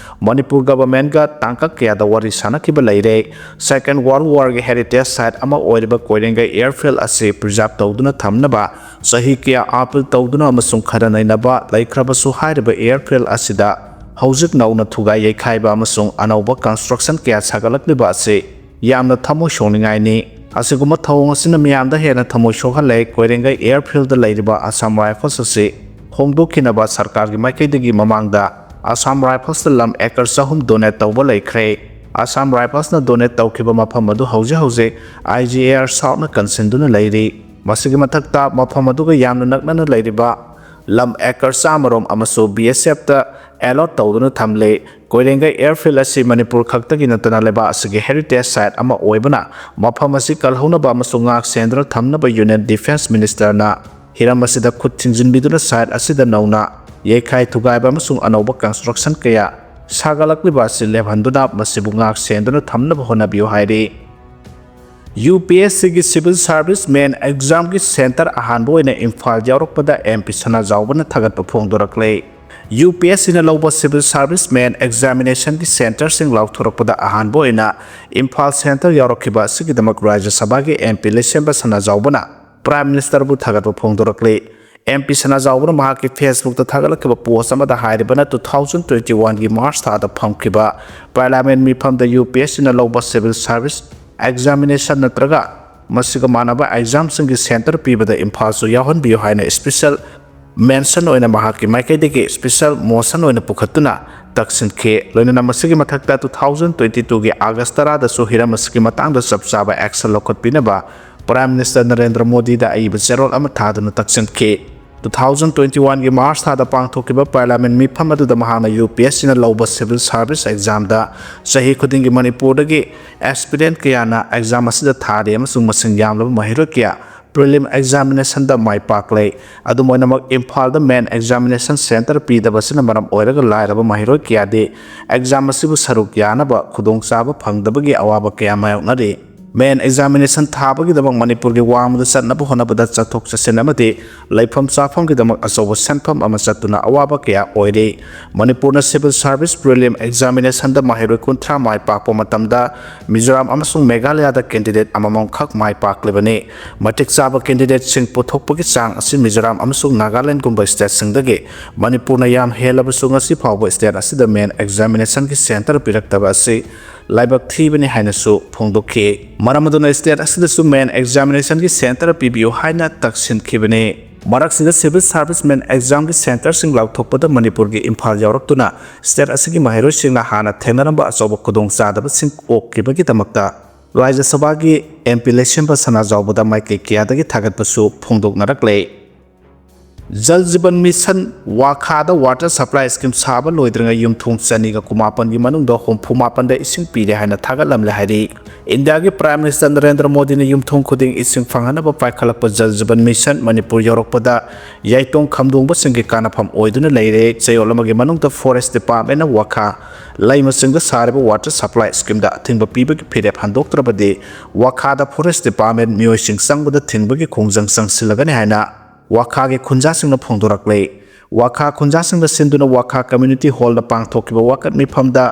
ꯃꯅꯤꯄꯨꯔ governmentꯒ ꯇꯥꯡꯀꯛ ꯀꯌꯥꯗ ꯋꯥꯔꯤ ꯁꯥꯅꯈꯤꯕ ꯂꯩꯔꯦ꯫ Second World Warꯒꯤ heritage site ꯑꯃ ꯑꯣꯏꯔꯤꯕ ꯀꯣꯏꯔꯦꯡꯒꯩ airfield ꯑꯁꯤ preserve ꯇꯧꯗꯨꯅ ꯊꯝꯅꯕ ꯆꯍꯤ ꯀꯌꯥ appeal ꯇꯧꯗꯨꯅ ꯑꯃꯁꯨꯡ ꯈꯟꯅ ꯅꯩꯅꯕ ꯂꯩꯈ꯭ꯔꯕꯁꯨ, ꯍꯥꯏꯔꯤꯕ airfield ꯑꯁꯤꯗ ꯍꯧꯖꯤꯛ ꯅꯧꯅ ꯊꯨꯒꯥꯏ ꯌꯩꯈꯥꯏꯕ ꯑꯃꯁꯨꯡ ꯑꯅꯧꯕ construction ꯀꯌꯥ ꯁꯥꯒꯠꯂꯛꯂꯤꯕ ꯑꯁꯤ ꯌꯥꯝꯅ ꯊꯃꯣꯏ ꯁꯣꯛꯅꯤꯡꯉꯥꯏꯅꯤ꯫ ꯑꯁꯤꯒꯨꯝꯕ ꯊꯧꯑꯣꯡ ꯑꯁꯤꯅ ꯃꯤꯌꯥꯝꯗ ꯍꯦꯟꯅ ꯊꯃꯣꯏ ꯁꯣꯛꯍꯜꯂꯦ꯫ ꯀꯣꯏꯔꯦꯡꯒꯩ airfieldꯗ ꯂꯩꯔꯤꯕ Assam Rifles ꯑꯁꯤ ꯍꯣꯡꯗꯣꯛꯈꯤꯅꯕ ꯁꯔꯀꯥꯔꯒꯤ ꯃꯥꯏꯀꯩꯗꯒꯤ ꯃꯃꯥꯡꯗ Assam Riflesꯇ ꯂꯝ acre ꯆꯍꯨꯝ donate ꯇꯧꯕ ꯂꯩꯈ꯭ꯔꯦ꯫ Assam Riflesꯅ donate ꯇꯧꯈꯤꯕ ꯃꯐꯝ ꯑꯗꯨ ꯍꯧꯖꯤꯛ ꯍꯧꯖꯤꯛ I G A R Southꯅ ꯀꯟꯁꯤꯟꯗꯨꯅ ꯂꯩꯔꯤ꯫ ꯃꯁꯤꯒꯤ ꯃꯊꯛꯇ, ꯃꯐꯝ ꯑꯗꯨꯒ ꯌꯥꯝꯅ ꯅꯛꯅꯅ ꯂꯩꯔꯤꯕ ꯂꯝ acre ꯆꯥꯝꯃꯔꯣꯝ ꯑꯃꯁꯨ B S Fꯇ allot ꯇꯧꯗꯨꯅ ꯊꯝꯂꯤ꯫ ꯀꯣꯏꯔꯦꯡꯒꯩ airfield ꯑꯁꯤ ꯃꯅꯤꯄꯨꯔ ꯈꯛꯇꯒꯤ ꯅꯠꯇꯅ ꯂꯩꯕꯥꯛ ꯑꯁꯤꯒꯤ heritage site ꯑꯃ ꯑꯣꯏꯕꯅ, ꯃꯐꯝ ꯑꯁꯤ ꯀꯜꯍꯧꯅꯕ ꯑꯃꯁꯨꯡ ꯉꯥꯛ ꯁꯦꯟꯗꯨꯅ ꯊꯝꯅꯕ Union Defence Ministerꯅ ꯍꯤꯔꯝ ꯑꯁꯤꯗ ꯈꯨꯠ ꯊꯤꯡꯖꯤꯟꯕꯤꯗꯨꯅ site ꯑꯁꯤꯗ ꯅꯧꯅ ꯌꯩꯈꯥꯏ ꯊꯨꯒꯥꯏꯕ ꯑꯃꯁꯨꯡ ꯑꯅꯧꯕ construction ꯀꯌꯥ ꯁꯥꯒꯠꯂꯛꯂꯤꯕ ꯑꯁꯤ ꯂꯦꯞꯍꯟꯗꯨꯅ ꯃꯁꯤꯕꯨ ꯉꯥꯛ ꯁꯦꯟꯗꯨꯅ ꯊꯝꯅꯕ ꯍꯣꯠꯅꯕꯤꯌꯨ ꯍꯥꯏꯔꯤ꯫ UPSCꯒꯤ Civil Service Main Examꯒꯤ centre ꯑꯍꯥꯟꯕ ꯑꯣꯏꯅ ꯏꯝꯐꯥꯜ ꯌꯥꯎꯔꯛꯄꯗ MP ꯁꯅꯥꯖꯥꯎꯕꯅ ꯊꯥꯒꯠꯄ ꯐꯣꯡꯗꯣꯔꯛꯂꯦ꯫ UPSCꯅ ꯂꯧꯕ Civil Service Main Examinationꯒꯤ centreꯁꯤꯡ ꯂꯥꯎꯊꯣꯔꯛꯄꯗ ꯑꯍꯥꯟꯕ ꯑꯣꯏꯅ ꯏꯝꯐꯥꯜ centre ꯌꯥꯎꯔꯛꯈꯤꯕ ꯑꯁꯤꯒꯤꯗꯃꯛ ꯔꯥꯖ꯭ꯌ ꯁꯚꯥꯒꯤ MP ꯂꯩꯁꯦꯝꯕ ꯁꯅꯥꯖꯥꯎꯕꯅ Prime Ministerꯕꯨ ꯊꯥꯒꯠꯄ ꯐꯣꯡꯗꯣꯔꯛꯂꯤ꯫ MP ꯁꯅꯥꯖꯥꯎꯕꯅ ꯃꯍꯥꯛꯀꯤ Facebookꯇ ꯊꯥꯒꯠꯂꯛꯈꯤꯕ post ꯑꯃꯗ ꯍꯥꯏꯔꯤꯕꯅ, two thousand twenty-oneꯒꯤ March ꯊꯥꯗ ꯐꯝꯈꯤꯕ Parliament ꯃꯤꯐꯝꯗ UPSCꯅ ꯂꯧꯕ Civil Service Examination ꯅꯠꯇ꯭ꯔꯒ ꯃꯁꯤꯒ ꯃꯥꯟꯅꯕ examꯁꯤꯡꯒꯤ centre ꯄꯤꯕꯗ ꯏꯝꯐꯥꯜꯁꯨ ꯌꯥꯎꯍꯟꯕꯤꯌꯨ ꯍꯥꯏꯅ special mention ꯑꯣꯏꯅ ꯃꯍꯥꯛꯀꯤ ꯃꯥꯏꯀꯩꯗꯒꯤ special motion ꯑꯣꯏꯅ ꯄꯨꯈꯠꯇꯨꯅ ꯇꯛꯁꯤꯟꯈꯤ꯫ ꯂꯣꯏꯅꯅ ꯃꯁꯤꯒꯤ ꯃꯊꯛꯇ two thousand twenty-twoꯒꯤ August ꯇꯔꯥꯗꯁꯨ ꯍꯤꯔꯝ ꯑꯁꯤꯒꯤ ꯃꯇꯥꯡꯗ ꯆꯞ ꯆꯥꯕ action ꯂꯧꯈꯠꯄꯤꯅꯕ Prime Minister ꯅꯔꯦꯟꯗ꯭ꯔ ꯃꯣꯗꯤꯗ ꯑꯏꯕ ꯆꯦꯔꯣꯜ ꯑꯃ ꯊꯥꯗꯨꯅ ꯇꯛꯁꯤꯟꯈꯤ꯫ Two thousand twenty-one ꯒꯤ March ꯊꯥꯗ ꯄꯥꯡꯊꯣꯛꯈꯤꯕ Parliament ꯃꯤꯐꯝ ꯑꯗꯨꯗ ꯃꯍꯥꯛꯅ UPSCꯅ ꯂꯧꯕ civil service examꯗ ꯆꯍꯤ ꯈꯨꯗꯤꯡꯒꯤ ꯃꯅꯤꯄꯨꯔꯗꯒꯤ aspirant ꯀꯌꯥꯅ exam ꯑꯁꯤꯗ ꯊꯥꯔꯤ ꯑꯃꯁꯨꯡ ꯃꯁꯤꯡ ꯌꯥꯝꯂꯕ ꯃꯍꯩꯔꯣꯏ ꯀꯌꯥ prelim examinationꯗ ꯃꯥꯏ ꯄꯥꯛꯂꯦ꯫ ꯑꯗꯨꯝ ꯑꯣꯏꯅꯃꯛ, ꯏꯝꯐꯥꯜꯗ main examination centre ꯄꯤꯗꯕꯁꯤꯅ ꯃꯔꯝ ꯑꯣꯏꯔꯒ ꯂꯥꯏꯔꯕ ꯃꯍꯩꯔꯣꯏ ꯀꯌꯥꯗꯤ exam ꯑꯁꯤꯕꯨ ꯁꯔꯨꯛ ꯌꯥꯅꯕ ꯈꯨꯗꯣꯡꯆꯥꯕ ꯐꯪꯗꯕꯒꯤ ꯑꯋꯥꯕ ꯀꯌꯥ ꯃꯥꯌꯣꯛꯅꯔꯤ꯫ Main examination ꯊꯥꯕꯒꯤꯗꯃꯛ ꯃꯅꯤꯄꯨꯔꯒꯤ ꯋꯥꯡꯃꯗ ꯆꯠꯅꯕ ꯍꯣꯠꯅꯕꯗ ꯆꯠꯊꯣꯛ ꯆꯠꯁꯤꯟ ꯑꯃꯗꯤ ꯂꯩꯐꯝ ꯆꯥꯐꯝꯒꯤꯗꯃꯛ ꯑꯆꯧꯕ ꯁꯦꯟꯐꯝ ꯑꯃ ꯆꯠꯇꯨꯅ ꯑꯋꯥꯕ ꯀꯌꯥ ꯑꯣꯏꯔꯤ꯫ ꯃꯅꯤꯄꯨꯔꯅ civil service prelim examinationꯗ ꯃꯍꯩꯔꯣꯏ ꯀꯨꯟꯊ꯭ꯔꯥ ꯃꯥꯏ ꯄꯥꯛꯄ ꯃꯇꯝꯗ, ꯃꯤꯖꯣꯔꯥꯝ ꯑꯃꯁꯨꯡ ꯃꯦꯘꯥꯂꯌꯥꯗ candidate ꯑꯃꯃꯝꯈꯛ ꯃꯥꯏ ꯄꯥꯛꯂꯤꯕꯅꯤ꯫ ꯃꯇꯤꯛ ꯆꯥꯕ candidateꯁꯤꯡ ꯄꯨꯊꯣꯛꯄꯒꯤ ꯆꯥꯡ ꯑꯁꯤ ꯃꯤꯖꯣꯔꯥꯝ ꯑꯃꯁꯨꯡ ꯅꯥꯒꯥꯂꯦꯟꯗꯒꯨꯝꯕ stateꯁꯤꯡꯗꯒꯤ ꯃꯅꯤꯄꯨꯔꯅ ꯌꯥꯝ ꯍꯦꯜꯂꯕꯁꯨ, ꯉꯁꯤ ꯐꯥꯎꯕ state ꯑꯁꯤꯗ main examinationꯒꯤ centre ꯄꯤꯔꯛꯇꯕ ꯑꯁꯤ ꯂꯥꯏꯕꯛ ꯊꯤꯕꯅꯤ ꯍꯥꯏꯅꯁꯨ ꯐꯣꯡꯗꯣꯛꯈꯤ꯫ ꯃꯔꯝ ꯑꯗꯨꯅ state ꯑꯁꯤꯗꯁꯨ main examinationꯒꯤ centre ꯄꯤꯕꯤꯌꯨ ꯍꯥꯏꯅ ꯇꯛꯁꯤꯟꯈꯤꯕꯅꯤ꯫ ꯃꯔꯛꯁꯤꯗ civil service main examꯒꯤ centreꯁꯤꯡ ꯂꯥꯎꯊꯣꯛꯄꯗ ꯃꯅꯤꯄꯨꯔꯒꯤ ꯏꯝꯐꯥꯜ ꯌꯥꯎꯔꯛꯇꯨꯅ state ꯑꯁꯤꯒꯤ ꯃꯍꯩꯔꯣꯏꯁꯤꯡꯅ ꯍꯥꯟꯅ ꯊꯦꯡꯅꯔꯝꯕ ꯑꯆꯧꯕ ꯈꯨꯗꯣꯡꯆꯥꯗꯕꯁꯤꯡ ꯀꯣꯛꯈꯤꯕꯒꯤꯗꯃꯛꯇ ꯔꯥꯖ꯭ꯌ ꯁꯚꯥꯒꯤ MP ꯂꯩꯁꯦꯝꯕ ꯁꯅꯥꯖꯥꯎꯕꯗ ꯃꯥꯏꯀꯩ ꯀꯌꯥꯗꯒꯤ ꯊꯥꯒꯠꯄꯁꯨ ꯐꯣꯡꯗꯣꯛꯅꯔꯛꯂꯦ꯫ ꯖꯜ ꯖꯤꯕꯟ ꯃꯤꯁꯟ ꯋꯥꯈꯥꯗ water supply scheme ꯁꯥꯕ ꯂꯣꯏꯗ꯭ꯔꯤꯉꯩ ꯌꯨꯝꯊꯣꯡ ꯆꯅꯤꯒ ꯀꯨꯟꯃꯥꯄꯟꯒꯤ ꯃꯅꯨꯡꯗ ꯍꯨꯝꯐꯨ ꯃꯥꯄꯟꯗ ꯏꯁꯤꯡ ꯄꯤꯔꯦ ꯍꯥꯏꯅ ꯊꯥꯒꯠꯂꯝꯂꯦ ꯍꯥꯏꯔꯤ꯫ ꯏꯟꯗꯤꯌꯥꯒꯤ Prime Minister ꯅꯔꯦꯟꯗ꯭ꯔ ꯃꯣꯗꯤꯅ ꯌꯨꯝꯊꯣꯡ ꯈꯨꯗꯤꯡ ꯏꯁꯤꯡ ꯐꯪꯍꯟꯅꯕ ꯄꯥꯏꯈꯠꯂꯛꯄ ꯖꯜ ꯖꯤꯕꯟ ꯃꯤꯁꯟ ꯃꯅꯤꯄꯨꯔ ꯌꯧꯔꯛꯄꯗ ꯌꯥꯏꯇꯣꯡ ꯈꯝꯗꯣꯡꯕꯁꯤꯡꯒꯤ ꯀꯥꯟꯅꯐꯝ ꯑꯣꯏꯗꯨꯅ ꯂꯩꯔꯦ꯫ ꯆꯌꯣꯜ ꯑꯃꯒꯤ ꯃꯅꯨꯡꯗ forest departmentꯅ ꯋꯥꯈꯥ ꯂꯩ ꯃꯁꯤꯡꯗ ꯁꯥꯔꯤꯕ water supply schemeꯗ ꯑꯊꯤꯡꯕ ꯄꯤꯕꯒꯤ ꯐꯤꯔꯦꯞ ꯍꯟꯗꯣꯛꯇ꯭ꯔꯕꯗꯤ ꯋꯥꯈꯥꯗ forest department ꯃꯤꯑꯣꯏꯁꯤꯡ ꯆꯪꯕꯗ ꯊꯤꯡꯕꯒꯤ ꯈꯣꯡꯖꯪ ꯆꯪꯁꯤꯜꯂꯒꯅꯤ ꯍꯥꯏꯅ ꯋꯥꯈꯥꯒꯤ ꯈꯨꯟꯖꯥꯁꯤꯡꯅ ꯐꯣꯡꯗꯣꯔꯛꯂꯦ꯫ ꯋꯥꯈꯥ ꯈꯨꯟꯖꯥꯁꯤꯡꯅ ꯁꯤꯟꯗꯨꯅ ꯋꯥꯈꯥ community hallꯗ ꯄꯥꯡꯊꯣꯛꯈꯤꯕ ꯋꯥꯀꯠ ꯃꯤꯐꯝꯗ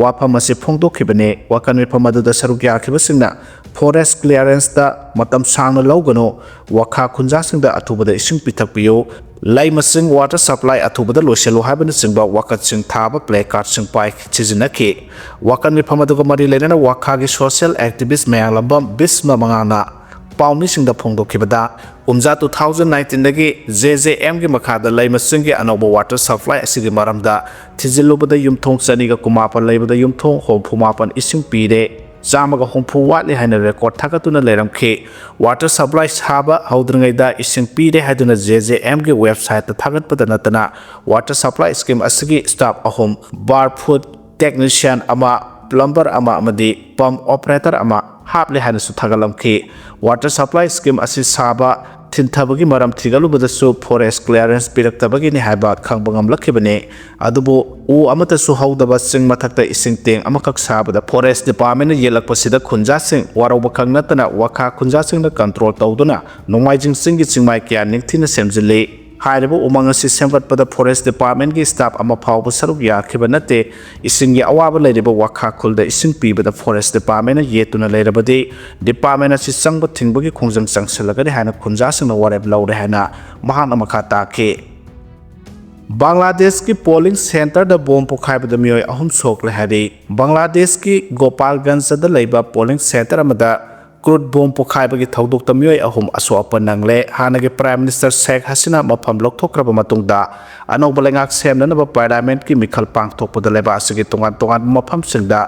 ꯋꯥꯐꯝ ꯑꯁꯤ ꯐꯣꯡꯗꯣꯛꯈꯤꯕꯅꯤ꯫ ꯋꯥꯀꯠ ꯃꯤꯐꯝ ꯑꯗꯨꯗ ꯁꯔꯨꯛ ꯌꯥꯈꯤꯕꯁꯤꯡꯅ forest clearanceꯇ ꯃꯇꯝ ꯁꯥꯡꯅ ꯂꯧꯒꯅꯨ, ꯋꯥꯈꯥ ꯈꯨꯟꯖꯥꯁꯤꯡꯗ ꯑꯊꯨꯕꯗ ꯏꯁꯤꯡ ꯄꯤꯊꯛꯄꯤꯌꯨ, ꯂꯩ ꯃꯁꯤꯡ water supply ꯑꯊꯨꯕꯗ ꯂꯣꯏꯁꯤꯜꯂꯨ ꯍꯥꯏꯕꯅꯆꯤꯡꯕ ꯋꯥꯀꯠꯁꯤꯡ ꯊꯥꯕ placardꯁꯤꯡ ꯄꯥꯏ ꯁꯤꯖꯤꯟꯅꯈꯤ꯫ ꯋꯥꯀꯠ ꯃꯤꯐꯝ ꯑꯗꯨꯒ ꯃꯔꯤ ꯂꯩꯅꯅ ꯋꯥꯈꯥꯒꯤ social activist ꯃꯌꯥꯡꯂꯝꯕꯝ ꯕꯤꯁꯃ ꯃꯉꯥꯜꯅ ꯄꯥꯎꯃꯤꯁꯤꯡꯗ ꯐꯣꯡꯗꯣꯛꯈꯤꯕꯗ, ꯎꯝꯖꯥ two thousand nineteenꯗꯒꯤ JJMꯒꯤ ꯃꯈꯥꯗ ꯂꯩ ꯃꯁꯤꯡꯒꯤ ꯑꯅꯧꯕ water supply ꯑꯁꯤꯒꯤ ꯃꯔꯝꯗ ꯊꯤꯖꯤꯜꯂꯨꯕꯗ ꯌꯨꯝꯊꯣꯡ ꯆꯅꯤꯒ ꯀꯨꯟꯃꯥꯄꯟ ꯂꯩꯕꯗ ꯌꯨꯝꯊꯣꯡ ꯍꯨꯝꯐꯨ ꯃꯥꯄꯟ ꯏꯁꯤꯡ ꯄꯤꯔꯦ꯫ ꯆꯥꯝꯃꯒ ꯍꯨꯝꯐꯨ ꯋꯥꯠꯂꯤ ꯍꯥꯏꯅ ꯔꯦꯀꯣꯔꯗ ꯊꯥꯒꯠꯇꯨꯅ ꯂꯩꯔꯝꯈꯤ꯫ ꯋꯥꯇꯔ ꯁꯄ꯭ꯂꯥꯏ ꯁꯥꯕ ꯍꯧꯗ꯭ꯔꯤꯉꯩꯗ ꯏꯁꯤꯡ ꯄꯤꯔꯦ ꯍꯥꯏꯗꯨꯅ ꯖꯦ ꯖꯦ ꯑꯦꯝꯒꯤ ꯋꯦꯕꯁꯥꯏꯠꯇ ꯊꯥꯒꯠꯄꯗ ꯅꯠꯇꯅ, ꯋꯥꯇꯔ ꯁꯄ꯭ꯂꯥꯏ ꯁ꯭ꯀꯤꯝ ꯑꯁꯤꯒꯤ ꯁ꯭ꯇꯥꯐ ꯑꯍꯨꯝ, ꯕꯥꯔ ꯐꯨꯗ ꯇꯦꯛꯅꯤꯁꯤꯌꯥꯟ ꯑꯃ, ꯄ꯭ꯂꯝꯕꯔ ꯑꯃ ꯑꯃꯗꯤ ꯄꯝꯞ ꯑꯣꯄꯔꯦꯇꯔ ꯑꯃ ꯍꯥꯞꯂꯦ ꯍꯥꯏꯅꯁꯨ ꯊꯥꯒꯠꯂꯝꯈꯤ꯫ ꯋꯥꯇꯔ ꯁꯄ꯭ꯂꯥꯏ ꯁ꯭ꯀꯤꯝ ꯑꯁꯤ ꯁꯥꯕ ꯊꯤꯟꯊꯕꯒꯤ ꯃꯔꯝ ꯊꯤꯒꯠꯂꯨꯕꯗꯁꯨ ꯐꯣꯔꯦꯁ ꯀ꯭ꯂꯤꯌꯥꯔꯦꯟꯁ ꯄꯤꯔꯛꯇꯕꯒꯤꯅꯤ ꯍꯥꯏꯕ ꯈꯪꯕ ꯉꯝꯂꯛꯈꯤꯕꯅꯤ꯫ ꯑꯗꯨꯕꯨ ꯎ ꯑꯃꯠꯇꯁꯨ ꯍꯧꯗꯕ ꯆꯤꯡ ꯃꯊꯛꯇ ꯏꯁꯤꯡ ꯇꯦꯡ ꯑꯃꯈꯛ ꯁꯥꯕꯗ ꯐꯣꯔꯦꯁ ꯗꯤꯄꯥꯔꯠꯃꯦꯟꯅ ꯌꯦꯜꯂꯛꯄꯁꯤꯗ ꯈꯨꯟꯖꯥꯁꯤꯡ ꯋꯥꯔꯧꯕ ꯈꯛ ꯅꯠꯇꯅ ꯋꯥꯈꯥ ꯈꯨꯟꯖꯥꯁꯤꯡꯅ ꯀꯟꯇ꯭ꯔꯣꯜ ꯇꯧꯗꯨꯅ ꯅꯣꯡꯃꯥꯏꯖꯤꯡ ꯆꯤꯡꯒꯤ ꯆꯤꯡꯃꯥꯏ ꯀꯌꯥ ꯅꯤꯡꯊꯤꯅ ꯁꯦꯝꯖꯤꯜꯂꯤ꯫ ꯍꯥꯏꯔꯤꯕ ꯎꯃꯪ ꯑꯁꯤ ꯁꯦꯝꯒꯠꯄꯗ ꯐꯣꯔꯦꯁ ꯗꯤꯄꯥꯔꯠꯃꯦꯟꯒꯤ ꯁ꯭ꯇꯥꯐ ꯑꯃ ꯐꯥꯎꯕ ꯁꯔꯨꯛ ꯌꯥꯈꯤꯕ ꯅꯠꯇꯦ꯫ ꯏꯁꯤꯡꯒꯤ ꯑꯋꯥꯕ ꯂꯩꯔꯤꯕ ꯋꯥꯈꯥ ꯈꯨꯜꯗ ꯏꯁꯤꯡ ꯄꯤꯕꯗ ꯐꯣꯔꯦꯁ ꯗꯤꯄꯥꯔꯠꯃꯦꯟꯅ ꯌꯦꯠꯇꯨꯅ ꯂꯩꯔꯕꯗꯤ ꯗꯤꯄꯥꯔꯠꯃꯦꯟ ꯑꯁꯤ ꯆꯪꯕ ꯊꯤꯡꯕꯒꯤ ꯈꯣꯡꯖꯪ ꯆꯪꯁꯤꯜꯂꯒꯅꯤ ꯍꯥꯏꯅ ꯈꯨꯟꯖꯥꯁꯤꯡꯅ ꯋꯥꯔꯦꯞ ꯂꯧꯔꯦ ꯍꯥꯏꯅ ꯃꯍꯥꯛꯅ ꯃꯈꯥ ꯇꯥꯈꯤ꯫ ꯕꯪꯒ꯭ꯂꯥꯗꯦꯁꯀꯤ ꯄꯣꯂꯤꯡ ꯁꯦꯟꯇꯔꯗ ꯕꯣꯝ ꯄꯣꯈꯥꯏꯕꯗ ꯃꯤꯑꯣꯏ ꯑꯍꯨꯝ ꯁꯣꯛꯂꯦ ꯍꯥꯏꯔꯤ꯫ ꯕꯪꯒ꯭ꯂꯥꯗꯦꯁꯀꯤ ꯒꯣꯄꯥꯜꯒꯟꯖꯗ ꯂꯩꯕ ꯄꯣꯂꯤꯡ ꯁꯦꯟꯇꯔ ꯑꯃꯗ ꯀ꯭ꯔꯨꯗ ꯕꯣꯝ ꯄꯣꯈꯥꯏꯕꯒꯤ ꯊꯧꯗꯣꯛꯇ ꯃꯤꯑꯣꯏ ꯑꯍꯨꯝ ꯑꯁꯣꯛ ꯑꯄꯟ ꯅꯪꯂꯦ꯫ ꯍꯥꯟꯅꯒꯤ ꯄ꯭ꯔꯥꯏꯝ ꯃꯤꯅꯤꯁꯇꯔ ꯁꯦꯈ ꯍꯁꯤꯅꯥ ꯃꯐꯝ ꯂꯧꯊꯣꯛꯈ꯭ꯔꯕ ꯃꯇꯨꯡꯗ ꯑꯅꯧꯕ ꯂꯩꯉꯥꯛ ꯁꯦꯝꯅꯅꯕ ꯄꯥꯔꯂꯤꯌꯥꯃꯦꯟꯠꯀꯤ ꯃꯤꯈꯜ ꯄꯥꯡꯊꯣꯛꯄꯗ ꯂꯩꯕꯥꯛ ꯑꯁꯤꯒꯤ ꯇꯣꯉꯥꯟ ꯇꯣꯉꯥꯟꯕ ꯃꯐꯝꯁꯤꯡꯗ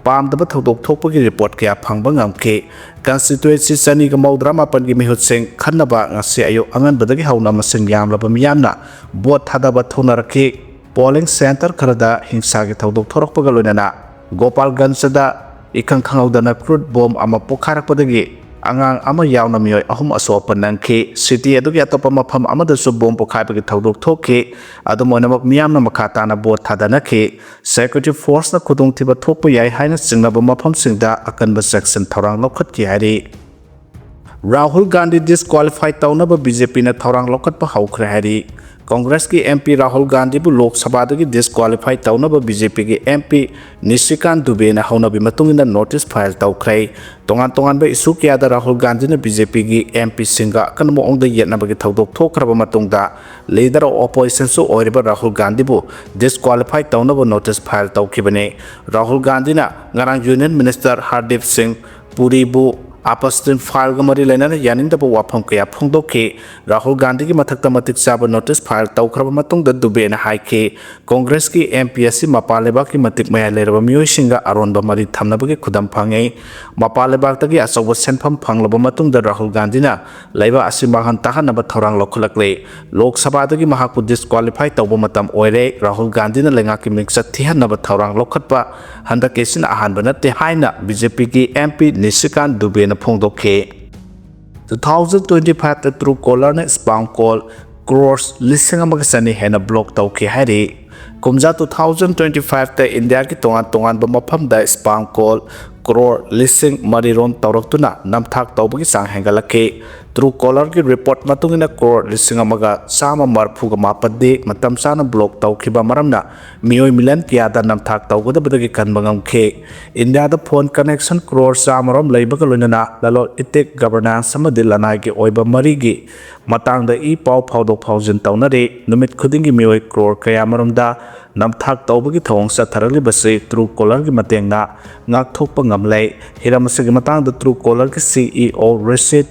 ꯄꯥꯝꯗꯕ ꯊꯧꯗꯣꯛ ꯊꯣꯛꯄꯒꯤ ꯔꯤꯄꯣꯔꯠ ꯀꯌꯥ ꯐꯪꯕ ꯉꯝꯈꯤ꯫ ꯀꯟꯁꯇꯤꯇ꯭ꯋꯦꯟꯁꯤ ꯆꯅꯤꯒ ꯃꯧꯗ꯭ꯔꯥ ꯃꯥꯄꯟꯒꯤ ꯃꯤꯍꯨꯠꯁꯤꯡ ꯈꯟꯅꯕ ꯉꯁꯤ ꯑꯌꯨꯛ ꯑꯉꯟꯕꯗꯒꯤ ꯍꯧꯅ ꯃꯁꯤꯡ ꯌꯥꯝꯂꯕ ꯃꯤꯌꯥꯝꯅ ꯚꯣꯠ ꯊꯥꯗꯕ ꯊꯧꯅꯔꯛꯈꯤ꯫ ꯄꯣꯂꯤꯡ ꯁꯦꯟꯇꯔ ꯈꯔꯗ ꯍꯤꯡꯁꯥꯒꯤ ꯊꯧꯗꯣꯛ ꯊꯣꯔꯛꯄꯒ ꯂꯣꯏꯅꯅ ꯒꯣꯄꯥꯜꯒꯟꯖꯗ ꯏꯈꯪ ꯈꯪꯍꯧꯗꯅ ꯀ꯭ꯔꯨꯗ ꯕꯣꯝ ꯑꯃ ꯄꯣꯈꯥꯏꯔꯛꯄꯗꯒꯤ ꯑꯉꯥꯡ ꯑꯃ ꯌꯥꯎꯅ ꯃꯤꯑꯣꯏ ꯑꯍꯨꯝ ꯑꯁꯣꯛ ꯑꯄꯟ ꯅꯪꯈꯤ꯫ ꯁꯤꯇꯤ ꯑꯗꯨꯒꯤ ꯑꯇꯣꯞꯄ ꯃꯐꯝ ꯑꯃꯗꯁꯨ ꯕꯣꯝ ꯄꯣꯈꯥꯏꯕꯒꯤ ꯊꯧꯗꯣꯛ ꯊꯣꯛꯈꯤ꯫ ꯑꯗꯨꯝ ꯑꯣꯏꯅꯃꯛ, ꯃꯤꯌꯥꯝꯅ ꯃꯈꯥ ꯇꯥꯅ ꯚꯣꯠ ꯊꯥꯗꯅꯈꯤ꯫ ꯁꯦꯀ꯭ꯌꯨꯔꯤꯇꯤ ꯐꯣꯔꯁꯅ ꯈꯨꯗꯣꯡꯊꯤꯕ ꯊꯣꯛꯄ ꯌꯥꯏ ꯍꯥꯏꯅ ꯆꯤꯡꯅꯕ ꯃꯐꯝꯁꯤꯡꯗ ꯑꯀꯟꯕ ꯆꯦꯛꯁꯤꯟ ꯊꯧꯔꯥꯡ ꯂꯧꯈꯠꯈꯤ ꯍꯥꯏꯔꯤ꯫ ꯔꯥꯍꯨꯜ ꯒꯥꯟꯙꯤ ꯗꯤꯁꯀ꯭ꯋꯥꯂꯤꯐꯥꯏ ꯇꯧꯅꯕ ꯕꯤ ꯖꯦ ꯄꯤꯅ ꯊꯧꯔꯥꯡ ꯂꯧꯈꯠꯄ ꯍꯧꯈ꯭ꯔꯦ ꯍꯥꯏꯔꯤ꯫ ꯀꯣꯡꯒ꯭ꯔꯦꯁꯀꯤ ꯑꯦꯝ ꯄꯤ ꯔꯥꯍꯨꯜ ꯒꯥꯟꯙꯤꯕꯨ ꯂꯣꯛ ꯁꯚꯥꯗꯒꯤ ꯗꯤꯁꯀ꯭ꯋꯥꯂꯤꯐꯥꯏ ꯇꯧꯅꯕ ꯕꯤ ꯖꯦ ꯄꯤꯒꯤ ꯑꯦꯝ ꯄꯤ ꯅꯤꯁꯤꯀꯥꯟ ꯗꯨꯕꯦꯅ ꯍꯧꯅꯕꯤ ꯃꯇꯨꯡ ꯏꯟꯅ ꯅꯣꯇꯤꯁ ꯐꯥꯏꯜ ꯇꯧꯈ꯭ꯔꯦ꯫ ꯇꯣꯉꯥꯟ ꯇꯣꯉꯥꯟꯕ ꯏꯁꯨ ꯀꯌꯥꯗ ꯔꯥꯍꯨꯜ ꯒꯥꯟꯙꯤꯅ ꯕꯤ ꯖꯦ ꯄꯤꯒꯤ ꯑꯦꯝ ꯄꯤꯁꯤꯡꯒ ꯑꯀꯟꯕ ꯃꯑꯣꯡꯗ ꯌꯦꯠꯅꯕꯒꯤ ꯊꯧꯗꯣꯛ ꯊꯣꯛꯈ꯭ꯔꯕ ꯃꯇꯨꯡꯗ, ꯂꯤꯗꯔ ꯑꯣꯐ ꯑꯣꯄꯣꯖꯤꯁꯟꯁꯨ ꯑꯣꯏꯔꯤꯕ ꯔꯥꯍꯨꯜ ꯒꯥꯟꯙꯤꯕꯨ ꯗꯤꯁꯀ꯭ꯋꯥꯂꯤꯐꯥꯏ ꯇꯧꯅꯕ ꯅꯣꯇꯤꯁ ꯐꯥꯏꯜ ꯇꯧꯈꯤꯕꯅꯤ꯫ ꯔꯥꯍꯨꯜ ꯒꯥꯟꯙꯤꯅ ꯉꯔꯥꯡ ꯌꯨꯅꯤꯌꯟ ꯃꯤꯅꯤꯁꯇꯔ ꯍꯔꯗꯤꯞ ꯁꯤꯡ ꯄꯨꯔꯤꯕꯨ ꯑꯄꯁꯇꯤꯟ ꯐꯥꯏꯜꯒ ꯃꯔꯤ ꯂꯩꯅꯅ ꯌꯥꯅꯤꯡꯗꯕ ꯋꯥꯐꯝ ꯀꯌꯥ ꯐꯣꯡꯗꯣꯛꯈꯤ꯫ ꯔꯥꯍꯨꯜ ꯒꯥꯟꯙꯤꯒꯤ ꯃꯊꯛꯇ ꯃꯇꯤꯛ ꯆꯥꯕ ꯅꯣꯇꯤꯁ ꯐꯥꯏꯜ ꯇꯧꯈ꯭ꯔꯕ ꯃꯇꯨꯡꯗ ꯗꯨꯕꯦꯅ ꯍꯥꯏꯈꯤ, ꯀꯣꯡꯒ꯭ꯔꯦꯁꯀꯤ ꯑꯦꯝ ꯄꯤ ꯑꯁꯤ ꯃꯄꯥꯟ ꯂꯩꯕꯥꯛꯀꯤ ꯃꯇꯤꯛ ꯃꯌꯥꯏ ꯂꯩꯔꯕ ꯃꯤꯑꯣꯏꯁꯤꯡꯒ ꯑꯔꯣꯟꯕ ꯃꯔꯤ ꯊꯝꯅꯕꯒꯤ ꯈꯨꯗꯝ ꯐꯪꯉꯤ꯫ ꯃꯄꯥꯟ ꯂꯩꯕꯥꯛꯇꯒꯤ ꯑꯆꯧꯕ ꯁꯦꯟꯐꯝ ꯐꯪꯂꯕ ꯃꯇꯨꯡꯗ ꯔꯥꯍꯨꯜ ꯒꯥꯟꯙꯤꯅ ꯂꯩꯕꯥꯛ ꯑꯁꯤ ꯃꯥꯡꯍꯟ ꯇꯥꯛꯍꯟꯅꯕ ꯊꯧꯔꯥꯡ ꯂꯧꯈꯠꯂꯛꯂꯤ꯫ ꯂꯣꯛ ꯁꯚꯥꯗꯒꯤ ꯃꯍꯥꯛꯄꯨ ꯗꯤꯁꯀ꯭ꯋꯥꯂꯤꯐꯥꯏ ꯇꯧꯕ ꯃꯇꯝ ꯑꯣꯏꯔꯦ꯫ ꯔꯥꯍꯨꯜ ꯒꯥꯟꯙꯤꯅ ꯂꯩꯉꯥꯛꯀꯤ ꯃꯤꯡꯆꯠ ꯊꯤꯍꯟꯅꯕ ꯊꯧꯔꯥꯡ ꯂꯧꯈꯠꯄ ꯍꯟꯗꯛꯀꯤꯁꯤꯅ ꯑꯍꯥꯟꯕ ꯅꯠꯇꯦ ꯍꯥꯏꯅ ꯕꯤ ꯖꯦ ꯄꯤꯒꯤ ꯑꯦꯝ ꯄꯤ ꯅꯤꯁꯤꯀꯥꯟ ꯗꯨꯕꯦꯅ ꯐꯣꯡꯗꯣꯛꯈꯤ꯫ ꯇꯨ ꯊꯥꯎꯖꯟ ꯇ꯭ꯋꯦꯟꯇꯤ ꯐꯥꯏꯚꯇ ꯇ꯭ꯔꯨ ꯀꯣꯂꯔꯅ ꯁ꯭ꯄꯥꯝ ꯀꯣꯜ ꯀ꯭ꯔꯣꯔ ꯂꯤꯁꯤꯡ ꯑꯃꯒ ꯆꯅꯤ ꯍꯦꯟꯅ ꯕ꯭ꯂꯣꯛ ꯇꯧꯈꯤ ꯍꯥꯏꯔꯤ꯫ ꯀꯨꯝꯖꯥ ꯇꯨ ꯊꯥꯎꯖꯟ ꯇ꯭ꯋꯦꯟꯇꯤ ꯐꯥꯏꯚꯇ ꯏꯟꯗꯤꯌꯥꯒꯤ ꯇꯣꯉꯥꯟ ꯇꯣꯉꯥꯟꯕ ꯃꯐꯝꯗ ꯁ꯭ꯄꯥꯝ ꯀꯣꯜ ꯀ꯭ꯔꯣꯔ ꯂꯤꯁꯤꯡ ꯃꯔꯤꯔꯣꯝ ꯇꯧꯔꯛꯇꯨꯅ ꯅꯝꯊꯥꯛ ꯇꯧꯕꯒꯤ ꯆꯥꯡ ꯍꯦꯟꯒꯠꯂꯛꯈꯤ꯫ ꯇ꯭ꯔꯨ ꯀꯣꯂꯔꯒꯤ ꯔꯤꯄꯣꯔꯠ ꯃꯇꯨꯡ ꯏꯟꯅ ꯀ꯭ꯔꯣꯔ ꯂꯤꯁꯤꯡ ꯑꯃꯒ ꯆꯥꯝꯃ ꯃꯔꯤꯐꯨꯒ ꯃꯥꯄꯟꯗꯤ ꯃꯇꯝ ꯆꯥꯅ ꯕ꯭ꯂꯣꯛ ꯇꯧꯈꯤꯕ ꯃꯔꯝꯅ ꯃꯤꯑꯣꯏ ꯃꯤꯂꯤꯌꯟ ꯀꯌꯥꯗ ꯅꯝꯊꯥꯛ ꯇꯧꯒꯗꯕꯗꯒꯤ ꯀꯟꯕ ꯉꯝꯈꯤ꯫ ꯏꯟꯗꯤꯌꯥꯗ ꯐꯣꯟ ꯀꯅꯦꯛꯁꯟ ꯀ꯭ꯔꯣꯔ ꯆꯥꯝꯃꯔꯣꯝ ꯂꯩꯕꯒ ꯂꯣꯏꯅꯅ ꯂꯂꯣꯟ ꯏꯇꯤꯛ, ꯒꯕꯔꯅꯥꯟꯁ ꯑꯃꯗꯤ ꯂꯅꯥꯏꯒꯤ ꯑꯣꯏꯕ ꯃꯔꯤꯒꯤ ꯃꯇꯥꯡꯗ ꯏ ꯄꯥꯎ ꯐꯥꯎꯗꯣꯛ ꯐꯥꯎꯖꯤꯟ ꯇꯧꯅꯔꯤ꯫ ꯅꯨꯃꯤꯠ ꯈꯨꯗꯤꯡꯒꯤ ꯃꯤꯑꯣꯏ ꯀ꯭ꯔꯣꯔ ꯀꯌꯥꯃꯔꯣꯝꯗ ꯅꯝꯊꯥꯛ ꯇꯧꯕꯒꯤ ꯊꯧꯑꯣꯡ ꯆꯠꯊꯔꯛꯂꯤꯕꯁꯤ ꯇ꯭ꯔꯨ ꯀꯣꯂꯔꯒꯤ ꯃꯇꯦꯡꯅ ꯉꯥꯛꯊꯣꯛꯄ ꯉꯝꯂꯦ꯫ ꯍꯤꯔꯝ ꯑꯁꯤꯒꯤ ꯃꯇꯥꯡꯗ ꯇ꯭ꯔꯨ ꯀꯣꯂꯔꯒꯤ ꯁꯤ ꯏ ꯑꯣ ꯔꯤꯁꯤꯠ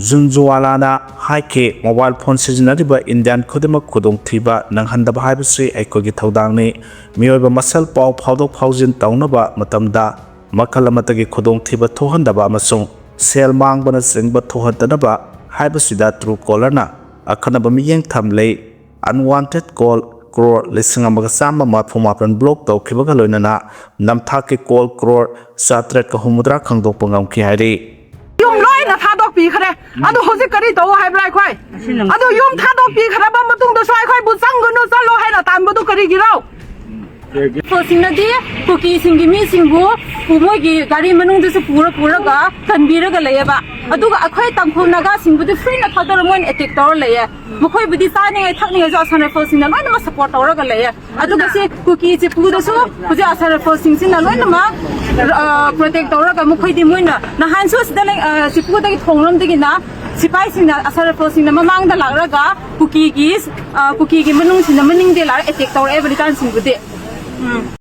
ꯖꯨꯟꯖꯨꯋꯥꯂꯥꯅ ꯍꯥꯏꯈꯤ, ꯃꯣꯕꯥꯏꯜ ꯐꯣꯟ ꯁꯤꯖꯤꯟꯅꯔꯤꯕ ꯏꯟꯗꯤꯌꯥꯟ ꯈꯨꯗꯤꯡꯃꯛ ꯈꯨꯗꯣꯡꯊꯤꯕ ꯅꯪꯍꯟꯗꯕ ꯍꯥꯏꯕꯁꯤ ꯑꯩꯈꯣꯏꯒꯤ ꯊꯧꯗꯥꯡꯅꯤ꯫ ꯃꯤꯑꯣꯏꯕ ꯃꯁꯦꯜ ꯄꯥꯎ ꯐꯥꯎꯗꯣꯛ ꯐꯥꯎꯖꯤꯟ ꯇꯧꯅꯕ ꯃꯇꯝꯗ ꯃꯈꯜ ꯑꯃꯠꯇꯒꯤ ꯈꯨꯗꯣꯡꯊꯤꯕ ꯊꯣꯛꯍꯟꯗꯕ ꯑꯃꯁꯨꯡ ꯁꯦꯜ ꯃꯥꯡꯕꯅꯆꯤꯡꯕ ꯊꯣꯛꯍꯟꯗꯅꯕ ꯍꯥꯏꯕꯁꯤꯗ ꯇ꯭ꯔꯨ ꯀꯣꯂꯔꯅ ꯑꯈꯟꯅꯕ ꯃꯤꯠꯌꯦꯡ ꯊꯝꯂꯤ꯫ ꯑꯟꯋꯥꯟꯇꯦꯗ ꯀꯣꯜ ꯀ꯭ꯔꯣꯔ ꯂꯤꯁꯤꯡ ꯑꯃꯒ ꯆꯥꯝꯃ ꯃꯔꯤꯐꯨ ꯃꯥꯄꯟ ꯕ꯭ꯂꯣꯛ ꯇꯧꯈꯤꯕꯒ ꯂꯣꯏꯅꯅ ꯅꯝꯊꯥꯛꯀꯤ ꯀꯣꯜ ꯀ꯭ꯔꯣꯔ ꯆꯥꯇ꯭ꯔꯦꯠꯀ ꯍꯨꯝꯐꯨꯇꯔꯥ ꯈꯪꯗꯣꯛꯄ ꯉꯝꯈꯤ ꯍꯥꯏꯔꯤ꯫ ꯌꯨꯝ ꯂꯣꯏꯅ ꯊꯥꯗꯣꯛꯄꯤꯈ꯭ꯔꯦ꯫ ꯑꯗꯨ ꯍꯧꯖꯤꯛ ꯀꯔꯤ ꯇꯧ ꯍꯥꯏꯕ꯭ꯔꯥ ꯑꯩꯈꯣꯏ? ꯑꯗꯨ ꯌꯨꯝ ꯊꯥꯗꯣꯛꯄꯤꯈ꯭ꯔꯕ ꯃꯇꯨꯡꯗꯁꯨ ꯑꯩꯈꯣꯏꯕꯨ ꯆꯪꯒꯅꯨ, ꯆꯠꯂꯣ ꯍꯥꯏꯅ ꯇꯥꯟꯕꯗꯨ ꯀꯔꯤꯒꯤꯔꯣ? ꯁꯤꯡꯅꯗꯤ ꯀꯨꯀꯤꯁꯤꯡꯒꯤ ꯃꯤꯁꯤꯡꯕꯨ ꯄꯨ-, ꯃꯣꯏꯒꯤ ꯒꯥꯔꯤ ꯃꯅꯨꯡꯗꯁꯨ ꯄꯨꯔ ꯄꯨꯔꯒ ꯀꯟꯕꯤꯔꯒ ꯂꯩꯌꯦꯕ꯫ ꯑꯗꯨꯒ ꯑꯩꯈꯣꯏ ꯇꯥꯡꯈꯨꯜ ꯅꯥꯒꯥꯁꯤꯡꯕꯨꯗꯤ ꯐ꯭ꯔꯤꯅ ꯊꯥꯗꯣꯔ ꯃꯣꯏꯅ ꯑꯦꯇꯦꯛ ꯇꯧꯔ ꯂꯩꯌꯦ꯫ ꯃꯈꯣꯏꯕꯨꯗꯤ ꯆꯥꯅꯤꯡꯉꯥꯏ ꯊꯛꯅꯤꯡꯉꯥꯏꯁꯨ ꯑꯁꯥꯝ ꯔꯥꯏꯐꯜꯁꯤꯡꯅ ꯂꯣꯏꯅꯃꯛ ꯁꯄꯣꯔꯠ ꯇꯧꯔꯒ ꯂꯩꯌꯦ꯫ ꯑꯗꯨꯒ ꯁꯤ ꯀꯨꯀꯤ ꯆꯤꯄꯨꯗꯁꯨ ꯍꯧꯖꯤꯛ ꯑꯁꯥꯝ ꯔꯥꯏꯐꯜꯁꯤꯡꯁꯤꯅ ꯂꯣꯏꯅꯃꯛ, ꯑ, ꯄ꯭ꯔꯣꯇꯦꯛ ꯇꯧꯔꯒ ꯃꯈꯣꯏꯗꯤ ꯃꯣꯏꯅ ꯅꯍꯥꯟꯁꯨ ꯑꯁꯤꯗ ꯂꯩ-, ꯑ, ꯆꯤꯄꯨꯗꯒꯤ ꯊꯣꯡꯂꯣꯝꯗꯒꯤꯅ ꯁꯤꯐꯥꯏꯁꯤꯡꯅ, ꯑꯁꯥꯝ ꯔꯥꯏꯐꯜꯁꯤꯡꯅ ꯃꯃꯥꯡꯗ ꯂꯥꯛꯂꯒ ꯀꯨꯀꯤꯒꯤ, ꯑ, ꯀꯨꯀꯤꯒꯤ ꯃꯅꯨꯡꯁꯤꯡꯅ ꯃꯅꯤꯡꯗ ꯂꯥꯛꯑꯒ ꯑꯦꯇꯦꯛ ꯇꯧꯔꯛꯑꯦꯕ ꯂꯤꯇꯥꯟꯁꯤꯡꯕꯨꯗꯤ꯫ ꯎꯝ꯫